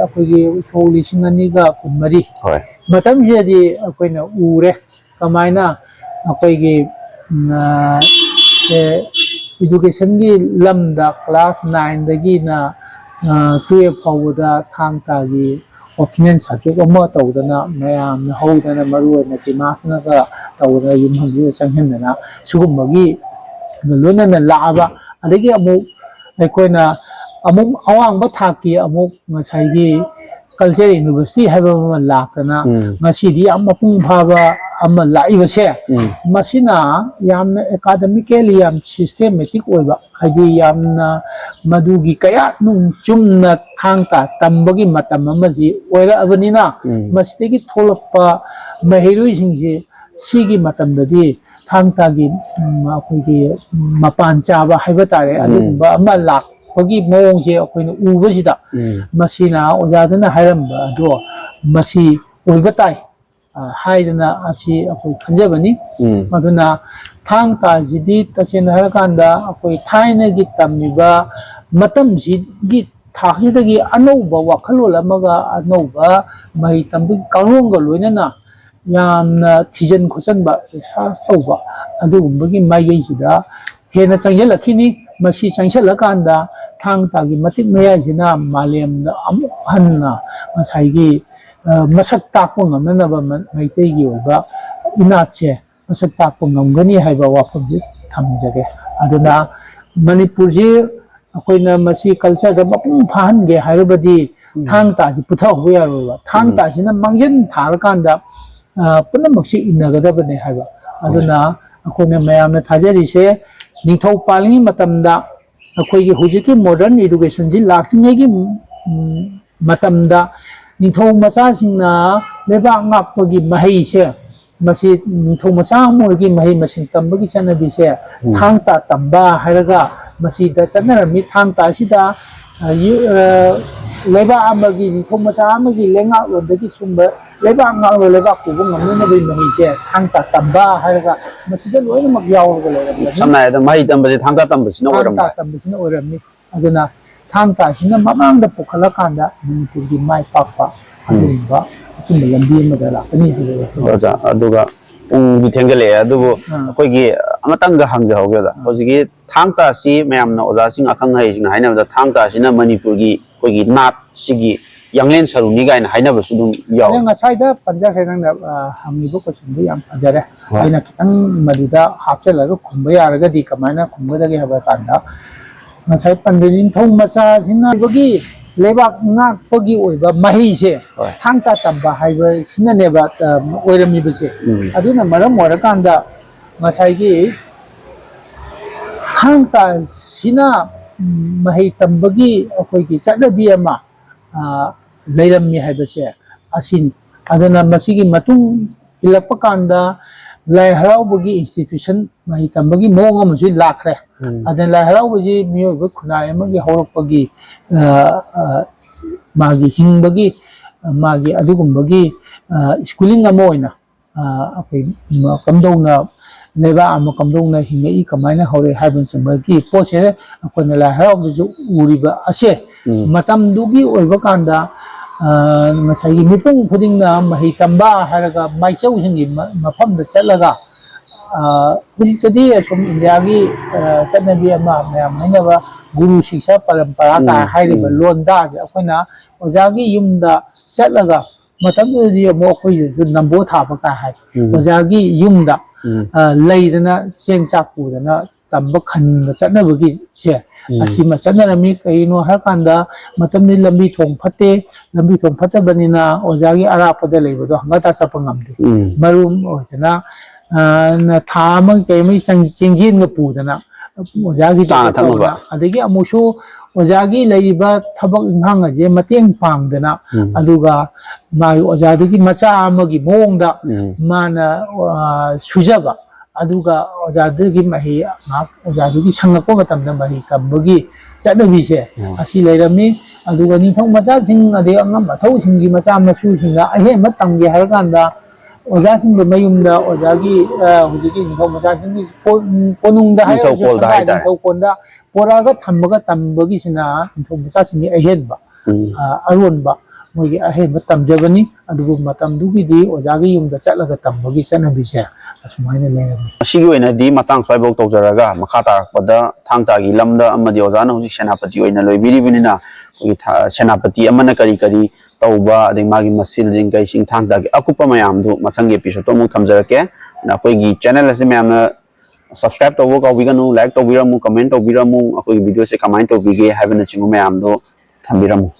ꯑꯩꯈꯣꯏꯒꯤ ꯁꯣꯛ ꯂꯤꯁꯤꯡ ꯑꯅꯤꯒ ꯀꯨꯟꯃꯔꯤ ꯍꯣꯏ꯫ ꯃꯇꯝꯁꯤꯗꯗꯤ ꯑꯩꯈꯣꯏꯅ ꯎꯔꯦ꯫ ꯀꯃꯥꯏꯅ ꯑꯩꯈꯣꯏꯒꯤ, ꯎꯝ, ꯑ, ꯁꯦ educationꯒꯤ ꯂꯝꯗ class nineꯗꯒꯤꯅ, ꯑ, twelve ꯐꯥꯎꯕꯗ ꯊꯥꯡ ꯇꯥꯒꯤ optional subject ꯑꯃ ꯇꯧꯗꯅ ꯃꯌꯥꯝꯅ ꯍꯧꯗꯅ ꯃꯔꯨ ꯑꯣꯏꯅ ꯗꯤꯃꯥꯁꯅꯒ ꯇꯧꯗꯅ ꯌꯨꯝꯐꯝꯁꯤꯗ ꯆꯪꯍꯟꯗꯅ ꯁꯤꯒꯨꯝꯕꯒꯤ ꯂꯣꯏꯅꯅ ꯂꯥꯛꯑꯕ꯫ ꯑꯗꯒꯤ ꯑꯃꯨꯛ ꯑꯩꯈꯣꯏꯅ ꯑꯃꯨꯛ ꯑꯋꯥꯡꯕ ꯊꯥꯛꯀꯤ ꯑꯃꯨꯛ ꯉꯁꯥꯏꯒꯤ culture university ꯍꯥꯏꯕ ꯑꯃ ꯂꯥꯛꯇꯅ ꯎꯝ꯫ ꯉꯁꯤꯗꯤ ꯌꯥꯝ ꯃꯄꯨꯡ ꯐꯥꯕ ꯑꯃ ꯂꯥꯛꯏꯕꯁꯦ, ꯎꯝ꯫ ꯃꯁꯤꯅ ꯌꯥꯝꯅ academically ꯌꯥꯝ systematic ꯑꯣꯏꯕ, ꯍꯥꯏꯗꯤ ꯌꯥꯝꯅ ꯃꯗꯨꯒꯤ ꯀꯌꯥꯠ ꯅꯨꯡ ꯆꯨꯝꯅ ꯊꯥꯡ ꯇꯥ ꯇꯝꯕꯒꯤ ꯃꯇꯝ ꯑꯃꯁꯤ ꯑꯣꯏꯔꯛꯑꯕꯅꯤꯅ, ꯎꯝ꯫ ꯃꯁꯤꯗꯒꯤ ꯊꯣꯛꯂꯛꯄ ꯃꯍꯩꯔꯣꯏꯁꯤꯡꯁꯤ ꯁꯤꯒꯤ ꯃꯇꯝꯗꯗꯤ ꯊꯥꯡ ꯇꯥꯒꯤ, ꯎꯝ, ꯑꯩꯈꯣꯏꯒꯤ ꯃꯄꯥꯟ ꯆꯥꯕ ꯍꯥꯏꯕ ꯇꯥꯔꯦ, ꯎꯝ꯫ ꯑꯗꯨꯒꯨꯝꯕ ꯑꯃ ꯂꯥꯛꯄꯒꯤ ꯃꯑꯣꯡꯁꯦ ꯑꯩꯈꯣꯏꯅ ꯎꯕꯁꯤꯗ, ꯎꯝ꯫ ꯃꯁꯤꯅ ꯑꯣꯖꯥꯗꯨꯅ ꯍꯥꯏꯔꯝꯕ ꯑꯗꯣ ꯃꯁꯤ ꯑꯣꯏꯕ ꯇꯥꯏ꯫ ꯍꯥꯏꯗꯅ ꯑꯁꯤ ꯑꯩꯈꯣꯏ ꯈꯟꯖꯕꯅꯤ꯫ ꯎꯝ꯫ ꯑꯗꯨꯅ ꯊꯥꯡ ꯇꯥꯁꯤꯗꯤ ꯇꯁꯦꯡꯅ ꯍꯥꯏꯔꯀꯥꯟꯗ ꯑꯩꯈꯣꯏ ꯊꯥꯏꯅꯒꯤ ꯇꯝꯃꯤꯕ ꯃꯇꯝꯁꯤꯒꯤ ꯊꯥꯛꯁꯤꯗꯒꯤ ꯑꯅꯧꯕ ꯋꯥꯈꯜꯂꯣꯟ ꯑꯃꯒ ꯑꯅꯧꯕ ꯃꯍꯩ ꯇꯝꯕꯒꯤ ꯀꯥꯡꯂꯣꯟꯒ ꯂꯣꯏꯅꯅ ꯌꯥꯝꯅ ꯊꯤꯖꯤꯟ ꯈꯣꯠꯆꯟꯕ, ꯔꯤꯁꯥꯔꯁ ꯇꯧꯕ, ꯑꯗꯨꯒꯨꯝꯕꯒꯤ ꯃꯥꯏꯀꯩꯁꯤꯗ ꯍꯦꯟꯅ ꯆꯪꯁꯤꯜꯂꯛꯈꯤꯅꯤ꯫ ꯃꯁꯤ ꯆꯪꯁꯤꯜꯂꯀꯥꯟꯗ ꯊꯥꯡ ꯇꯥꯒꯤ ꯃꯇꯤꯛ ꯃꯌꯥꯏꯁꯤꯅ ꯃꯥꯂꯦꯝꯗ ꯑꯃꯨꯛ ꯍꯟꯅ ꯉꯁꯥꯏꯒꯤ, ꯑ, ꯃꯁꯛ ꯇꯥꯛꯄ ꯉꯝꯅꯅꯕ ꯃ-, ꯃꯩꯇꯩꯒꯤ ꯑꯣꯏꯕ ꯏꯅꯥꯠꯁꯦ ꯃꯁꯛ ꯇꯥꯛꯄ ꯉꯝꯒꯅꯤ ꯍꯥꯏꯕ ꯋꯥꯐꯝꯁꯤ ꯊꯝꯖꯒꯦ꯫ ꯑꯗꯨꯅ ꯃꯅꯤꯄꯨꯔꯁꯤ ꯑꯩꯈꯣꯏꯅ ꯃꯁꯤ ꯀꯜꯆꯔꯗ ꯃꯄꯨꯡ ꯐꯥꯍꯟꯒꯦ ꯍꯥꯏꯔꯕꯗꯤ ꯎꯝ꯫ ꯊꯥꯡ ꯇꯥꯁꯤ ꯄꯨꯊꯍꯧꯕ ꯌꯥꯔꯣꯏꯕ꯫ ꯊꯥꯡ ꯎꯝ꯫ ꯇꯥꯁꯤꯅ ꯃꯥꯡꯖꯤꯟ ꯊꯥꯔꯀꯥꯟꯗ, ꯑ, ꯄꯨꯝꯅꯃꯛꯁꯤ ꯏꯟꯅꯒꯗꯕꯅꯦ ꯍꯥꯏꯕ꯫ ꯑꯗꯨꯅ ꯑꯩꯈꯣꯏꯅ ꯃꯌꯥꯝꯅ ꯊꯥꯖꯔꯤꯁꯦ ꯅꯤꯡꯊꯧ ꯄꯥꯜꯂꯤꯉꯩ ꯃꯇꯝꯗ ꯑꯩꯈꯣꯏꯒꯤ ꯍꯧꯖꯤꯛꯀꯤ modern educationꯁꯤ ꯂꯥꯛꯇ꯭ꯔꯤꯉꯩꯒꯤ, ꯎꯝ, ꯃꯇꯝꯗ ꯅꯤꯡꯊꯧ ꯃꯆꯥꯁꯤꯡꯅ ꯂꯩꯕꯥꯛ ꯉꯥꯛꯄꯒꯤ ꯃꯍꯩꯁꯦ, ꯃꯁꯤ ꯅꯤꯡꯊꯧ ꯃꯆꯥ ꯑꯃ ꯑꯣꯏꯔꯒꯤ ꯃꯍꯩ ꯃꯁꯤꯡ ꯇꯝꯕꯒꯤ ꯆꯠꯅꯕꯤꯁꯦ ꯎꯝ꯫ ꯊꯥꯡ ꯇꯥ ꯇꯝꯕ ꯍꯥꯏꯔꯒ ꯃꯁꯤꯗ ꯆꯠꯅꯔꯝꯃꯤ꯫ ꯊꯥꯡ ꯇꯥ ꯑꯁꯤꯗ, ꯑ, ꯌꯨ-, ꯑ, ꯂꯩꯕꯥꯛ ꯑꯃꯒꯤ ꯅꯤꯡꯊꯧ ꯃꯆꯥ ꯑꯃꯒꯤ ꯂꯩꯉꯥꯛꯂꯣꯟꯗꯒꯤ ꯁꯨꯝꯕ ꯂꯩꯕꯥꯛ ꯉꯥꯛꯂꯣꯟ ꯂꯩꯕꯥꯛ ꯄꯨꯕ ꯉꯝꯅꯅꯕꯒꯤ ꯃꯍꯩꯁꯦ ꯊꯥꯡ ꯇꯥ ꯇꯝꯕ ꯍꯥꯏꯔꯒ ꯃꯁꯤꯗ ꯂꯣꯏꯅꯃꯛ ꯌꯥꯎꯔꯒ ꯂꯩꯔꯝꯕꯅꯤ꯫ ꯁꯝꯅ ꯍꯥꯏꯔꯕꯗ ꯃꯍꯩ ꯇꯝꯕꯁꯦ ꯊꯥꯡ ꯇꯥ ꯇꯝꯕꯁꯤꯅ ꯊꯥꯡ ꯇꯥ ꯑꯣꯏꯔꯝꯕ ꯇꯝꯕꯁꯤꯅ ꯑꯣꯏꯔꯝꯃꯤ꯫ ꯑꯗꯨꯅ ꯊꯥꯡ ꯇꯥꯁꯤꯅ ꯃꯃꯥꯡꯗ ꯄꯨꯈꯠꯂꯀꯥꯟꯗ ꯃꯅꯤꯄꯨꯔꯒꯤ ꯃꯥꯏ ꯄꯥꯛꯄ ꯎꯝ꯫ ꯑꯗꯨꯒꯨꯝꯕ ꯑꯆꯨꯝꯕ ꯂꯝꯕꯤ ꯑꯃꯗ ꯂꯥꯛꯀꯅꯤ ꯍꯥꯏꯕ ꯋꯥꯐꯝ꯫ ꯑꯣꯖꯥ, ꯑꯗꯨꯒ ꯄꯨꯡꯗꯤ ꯊꯦꯡꯖꯜꯂꯛꯑꯦ, ꯑꯗꯨꯕꯨ ꯑꯥ꯫ ꯑꯩꯈꯣꯏꯒꯤ ꯑꯃꯇꯪꯒ ꯍꯪꯖꯍꯧꯒꯦ ꯑꯣꯖꯥ꯫ ꯑꯥ꯫ ꯍꯧꯖꯤꯛꯀꯤ ꯊꯥꯡ ꯇꯥꯁꯤ ꯃꯌꯥꯝꯅ, ꯑꯣꯖꯥꯁꯤꯡ, ꯑꯈꯪ ꯑꯍꯩꯁꯤꯡꯅ ꯍꯥꯏꯅꯕꯗ ꯊꯥꯡ ꯇꯥꯁꯤꯅ ꯃꯅꯤꯄꯨꯔꯒꯤ ꯑꯩꯈꯣꯏꯒꯤ ꯅꯥꯠꯁꯤꯒꯤ ꯌꯥꯡꯂꯦꯟ ꯁꯔꯨꯅꯤ ꯀꯥꯏꯅ ꯍꯥꯏꯅꯕꯁꯨ ꯑꯗꯨꯝ ꯌꯥꯎꯋꯦ꯫ ꯑꯗ ꯉꯁꯥꯏꯗ ꯄꯟꯖꯈ꯭ꯔꯦ ꯅꯪꯅ, ꯑ, ꯍꯪꯉꯤꯕ questionꯗꯨ ꯌꯥꯝ ꯐꯖꯔꯦ꯫ ꯍꯣꯏ꯫ ꯑꯩꯅ ꯈꯤꯇꯪ ꯃꯗꯨꯗ ꯍꯥꯞꯆꯜꯂꯒ ꯈꯨꯝꯕ ꯌꯥꯔꯒꯗꯤ ꯀꯃꯥꯏꯅ ꯈꯨꯝꯒꯗꯒꯦ ꯍꯥꯏꯕ ꯀꯥꯟꯗ, ꯉꯁꯥꯏ ꯄꯟꯕ ꯅꯤꯡꯊꯧ ꯃꯆꯥꯁꯤꯅ ꯑꯩꯈꯣꯏꯒꯤ ꯂꯩꯕꯥꯛ ꯉꯥꯛꯄꯒꯤ ꯑꯣꯏꯕ ꯃꯍꯩꯁꯦ ꯍꯣꯏ꯫ ꯊꯥꯡ ꯇꯥ ꯇꯝꯕ ꯍꯥꯏꯕꯁꯤꯅꯅꯦꯕ, ꯑ, ꯑꯣꯏꯔꯝꯃꯤꯕꯁꯦ꯫ ꯎꯝ꯫ ꯑꯗꯨꯅ ꯃꯔꯝ ꯑꯣꯏꯔꯀꯥꯟꯗ ꯉꯁꯥꯏꯒꯤ ꯊꯥꯡ ꯇꯥꯁꯤꯅ, ꯎꯝ, ꯃꯍꯩ ꯇꯝꯕꯒꯤ ꯑꯩꯈꯣꯏꯒꯤ ꯆꯠꯅꯕꯤ ꯑꯃ, ꯑ, ꯂꯩꯔꯝꯃꯤ ꯍꯥꯏꯕꯁꯦ ꯑꯁꯤꯅꯤ꯫ ꯑꯗꯨꯅ ꯃꯁꯤꯒꯤ ꯃꯇꯨꯡ ꯏꯜꯂꯛꯄ ꯀꯥꯟꯗ ꯂꯥꯏ ꯍꯔꯥꯎꯕꯒꯤ institution, ꯃꯍꯩ ꯇꯝꯕꯒꯤ ꯃꯑꯣꯡ ꯑꯃꯁꯨ ꯂꯥꯛꯈ꯭ꯔꯦ꯫ ꯎꯝ꯫ ꯑꯗꯨꯅ ꯂꯥꯏ ꯍꯔꯥꯎꯕꯁꯤ ꯃꯤꯑꯣꯏꯕ ꯈꯨꯟꯅꯥꯏ ꯑꯃꯒꯤ ꯍꯧꯔꯛꯄꯒꯤ, ꯑ, ꯑ, ꯃꯥꯒꯤ ꯍꯤꯡꯕꯒꯤ ꯃꯥꯒꯤ ꯑꯗꯨꯒꯨꯝꯕꯒꯤ ꯁ꯭ꯀꯨꯂꯤꯡ ꯑꯃ ꯑꯣꯏꯅ ꯑꯩꯈꯣꯏ ꯀꯝꯗꯧꯅ ꯂꯩꯕꯥꯛ ꯑꯃ ꯀꯝꯗꯧꯅ ꯍꯤꯡꯉꯛꯏ, ꯀꯃꯥꯏꯅ ꯍꯧꯔꯛꯏ ꯍꯥꯏꯕꯅꯆꯤꯡꯕꯒꯤ ꯄꯣꯠꯁꯦ ꯑꯩꯈꯣꯏꯅ ꯂꯥꯏ ꯍꯔꯥꯎꯕꯗꯁꯨ ꯎꯔꯤꯕ ꯑꯁꯦ ꯎꯝ꯫ ꯃꯇꯝꯗꯨꯒꯤ ꯑꯣꯏꯕ ꯀꯥꯟꯗ ꯉꯁꯥꯏꯒꯤ ꯃꯤꯄꯨꯝ ꯈꯨꯗꯤꯡꯅ ꯃꯍꯩ ꯇꯝꯕ ꯍꯥꯏꯔꯒ ꯃꯥꯏꯆꯧꯁꯤꯡꯒꯤ ꯃꯐꯝꯗ ꯆꯠꯂꯒ ꯍꯧꯖꯤꯛꯇꯗꯤ ꯑꯁꯨꯝ ꯏꯟꯗꯤꯌꯥꯒꯤ ꯆꯠꯅꯕꯤ ꯑꯃ ꯃꯌꯥꯝ ꯍꯥꯏꯅꯕ ꯒꯨꯔꯨ ꯁꯤꯛꯁꯥ ꯄꯔꯝꯄꯔꯥ ꯀꯥꯏ ꯎꯝ, ꯍꯥꯏꯔꯤꯕ ꯎꯝ꯫ ꯂꯣꯟꯗꯥꯁꯦ ꯑꯩꯈꯣꯏꯅ ꯑꯣꯖꯥꯒꯤ ꯌꯨꯝꯗ ꯆꯠꯂꯒ ꯃꯇꯝꯗꯨꯗꯗꯤ ꯑꯃꯨꯛ ꯑꯩꯈꯣꯏꯁꯨ ꯅꯝꯕꯣ ꯊꯥꯕ ꯀꯥꯏ ꯍꯥꯏ ꯎꯝ꯫ ꯑꯣꯖꯥꯒꯤ ꯌꯨꯝꯗ ꯎꯝ꯫ ꯂꯩꯗꯅ ꯆꯦꯡ ꯆꯥꯛ ꯄꯨꯗꯅ ꯇꯝꯕ ꯈꯟꯕ ꯆꯠꯅꯕꯒꯤꯁꯦ ꯎꯝ꯫ ꯑꯁꯤꯃ ꯆꯠꯅꯔꯝꯃꯤ꯫ ꯀꯩꯅꯣ ꯍꯥꯏꯔꯀꯥꯟꯗ ꯃꯇꯝꯗꯨꯗꯤ ꯂꯝꯕꯤ ꯊꯣꯡ ꯐꯠꯇꯦ꯫ ꯂꯝꯕꯤ ꯊꯣꯡ ꯐꯠꯇꯕꯅꯤꯅ ꯑꯣꯖꯥꯒꯤ ꯑꯔꯥꯞꯄꯗ ꯂꯩꯕꯗꯣ ꯍꯪꯒꯠ ꯍꯟꯗꯥ ꯆꯠꯄ ꯉꯝꯗꯦ꯫ ꯎꯝ꯫ ꯃꯔꯨꯝ ꯑꯣꯏꯗꯅ ꯊꯥ ꯑꯃꯒꯤ ꯀꯩ ꯑꯃꯒꯤ ꯆꯦꯡꯖꯦꯟꯒ ꯄꯨꯗꯅ ꯑꯣꯖꯥꯒꯤ ꯆꯥꯅ ꯊꯛꯅꯕ꯫ ꯑꯗꯒꯤ ꯑꯃꯨꯛꯁꯨ ꯑꯣꯖꯥꯒꯤ ꯂꯩꯔꯤꯕ ꯊꯕꯛ ꯏꯪꯈꯥꯡ ꯑꯁꯦ ꯃꯇꯦꯡ ꯄꯥꯡꯗꯅ ꯎꯝ꯫ ꯑꯗꯨꯒ ꯃꯥꯒꯤ ꯑꯣꯖꯥꯗꯨꯒꯤ ꯃꯆꯥ ꯑꯃꯒꯤ ꯃꯑꯣꯡꯗ ꯎꯝ꯫ ꯃꯥꯅ ꯁꯨꯖꯕ ꯑꯗꯨꯒ ꯑꯣꯖꯥꯗꯨꯒꯤ ꯃꯍꯩ ꯉꯥꯏꯍꯥꯛ ꯑꯣꯖꯥꯗꯨꯒꯤ ꯁꯪꯉꯛꯄ ꯃꯇꯝꯗ ꯃꯍꯩ ꯇꯝꯕꯒꯤ ꯆꯠꯅꯕꯤꯁꯦ ꯎꯝ꯫ ꯑꯁꯤ ꯂꯩꯔꯝꯃꯤ꯫ ꯑꯗꯨꯒ ꯅꯤꯡꯊꯧ ꯃꯆꯥꯁꯤꯡ ꯑꯗꯩ ꯑꯉꯝ ꯑꯊꯧꯁꯤꯡꯒꯤ ꯃꯆꯥ ꯃꯁꯨꯁꯤꯡꯅ ꯑꯍꯦꯟꯕ ꯇꯝꯒꯦ ꯍꯥꯏꯔꯀꯥꯟꯗ ꯑꯣꯖꯥꯁꯤꯡꯗꯣ ꯃꯌꯨꯝꯗ ꯑꯣꯖꯥꯒꯤ ꯍꯧꯖꯤꯛꯀꯤ ꯅꯤꯡꯊꯧ ꯃꯆꯥꯁꯤꯡꯒꯤ ꯀꯣꯅꯨꯡꯗ ꯍꯥꯏꯔꯒꯁꯨ ꯅꯤꯡꯊꯧꯀꯣꯜꯗ ꯁꯪꯒꯥꯏ ꯍꯥꯏꯇꯥꯔꯦ꯫ ꯅꯤꯡꯊꯧꯀꯣꯟꯗ ꯄꯣꯔꯛꯑꯒ ꯊꯝꯃꯒ ꯇꯝꯕꯒꯤꯁꯤꯅ ꯅꯤꯡꯊꯧ ꯃꯆꯥꯁꯤꯡꯒꯤ ꯑꯍꯦꯟꯕ ꯎꯝ꯫ ꯑꯔꯣꯟꯕ ꯃꯣꯏꯒꯤ ꯑꯍꯦꯟꯕ ꯇꯝꯖꯕꯅꯤ꯫ ꯑꯗꯨꯕꯨ ꯃꯇꯝꯗꯨꯒꯤꯗꯤ ꯑꯣꯖꯥꯒꯤ ꯌꯨꯝꯗ ꯆꯠꯂꯒ ꯇꯝꯕꯒꯤ ꯆꯠꯅꯕꯤꯁꯦ ꯑꯁꯨꯃꯥꯏꯅ ꯂꯩꯔꯝꯃꯤ꯫ ꯑꯁꯤꯒꯤ ꯑꯣꯏꯅꯗꯤ ꯃꯇꯥꯡ ꯁ꯭ꯋꯥꯏꯐꯥꯎ ꯇꯧꯖꯔꯒ ꯃꯈꯥ ꯇꯥꯔꯛꯄꯗ ꯊꯥꯡ ꯇꯥꯒꯤ ꯂꯝꯗ ꯑꯃꯗꯤ ꯑꯣꯖꯥꯅ ꯍꯧꯖꯤꯛ ꯁꯦꯅꯥꯄꯇꯤ ꯑꯣꯏꯅ ꯂꯣꯏꯕꯤꯔꯤꯕꯅꯤꯅ ꯑꯩꯈꯣꯏꯒꯤ ꯊꯥ-, ꯁꯦꯅꯥꯄꯇꯤ ꯑꯃꯅ ꯀꯔꯤ ꯀꯔꯤ ꯇꯧꯕ ꯑꯗꯩ ꯃꯥꯒꯤ ꯃꯁꯤꯜꯁꯤꯡ ꯀꯩꯁꯤꯡ ꯊꯥꯡ ꯇꯥꯒꯤ ꯑꯀꯨꯞꯄ ꯃꯌꯥꯝꯗꯨ ꯃꯊꯪꯒꯤ ꯑꯦꯄꯤꯁꯣꯗꯇ ꯑꯃꯨꯛ ꯊꯝꯖꯔꯛꯀꯦ꯫ ꯑꯗꯨꯅ ꯑꯩꯈꯣꯏꯒꯤ ꯆꯦꯅꯦꯜ ꯑꯁꯤ ꯃꯌꯥꯝꯅ ꯁꯕꯁꯀ꯭ꯔꯥꯏꯕ ꯇꯧꯕ ꯀꯥꯎꯕꯤꯒꯅꯨ, ꯂꯥꯏꯛ ꯇꯧꯕꯤꯔꯝꯃꯨ, ꯀꯃꯦꯟ ꯇꯧꯕꯤꯔꯝꯃꯨ, ꯑꯩꯈꯣꯏꯒꯤ ꯚꯤꯗꯤꯑꯣꯁꯦ ꯀꯃꯥꯏꯅ ꯇꯧꯕꯤꯒꯦ ꯍꯥꯏꯕꯅꯆꯤꯡꯕ ꯃꯌꯥꯝꯗꯣ ꯊꯝꯕꯤꯔꯝꯃꯨ꯫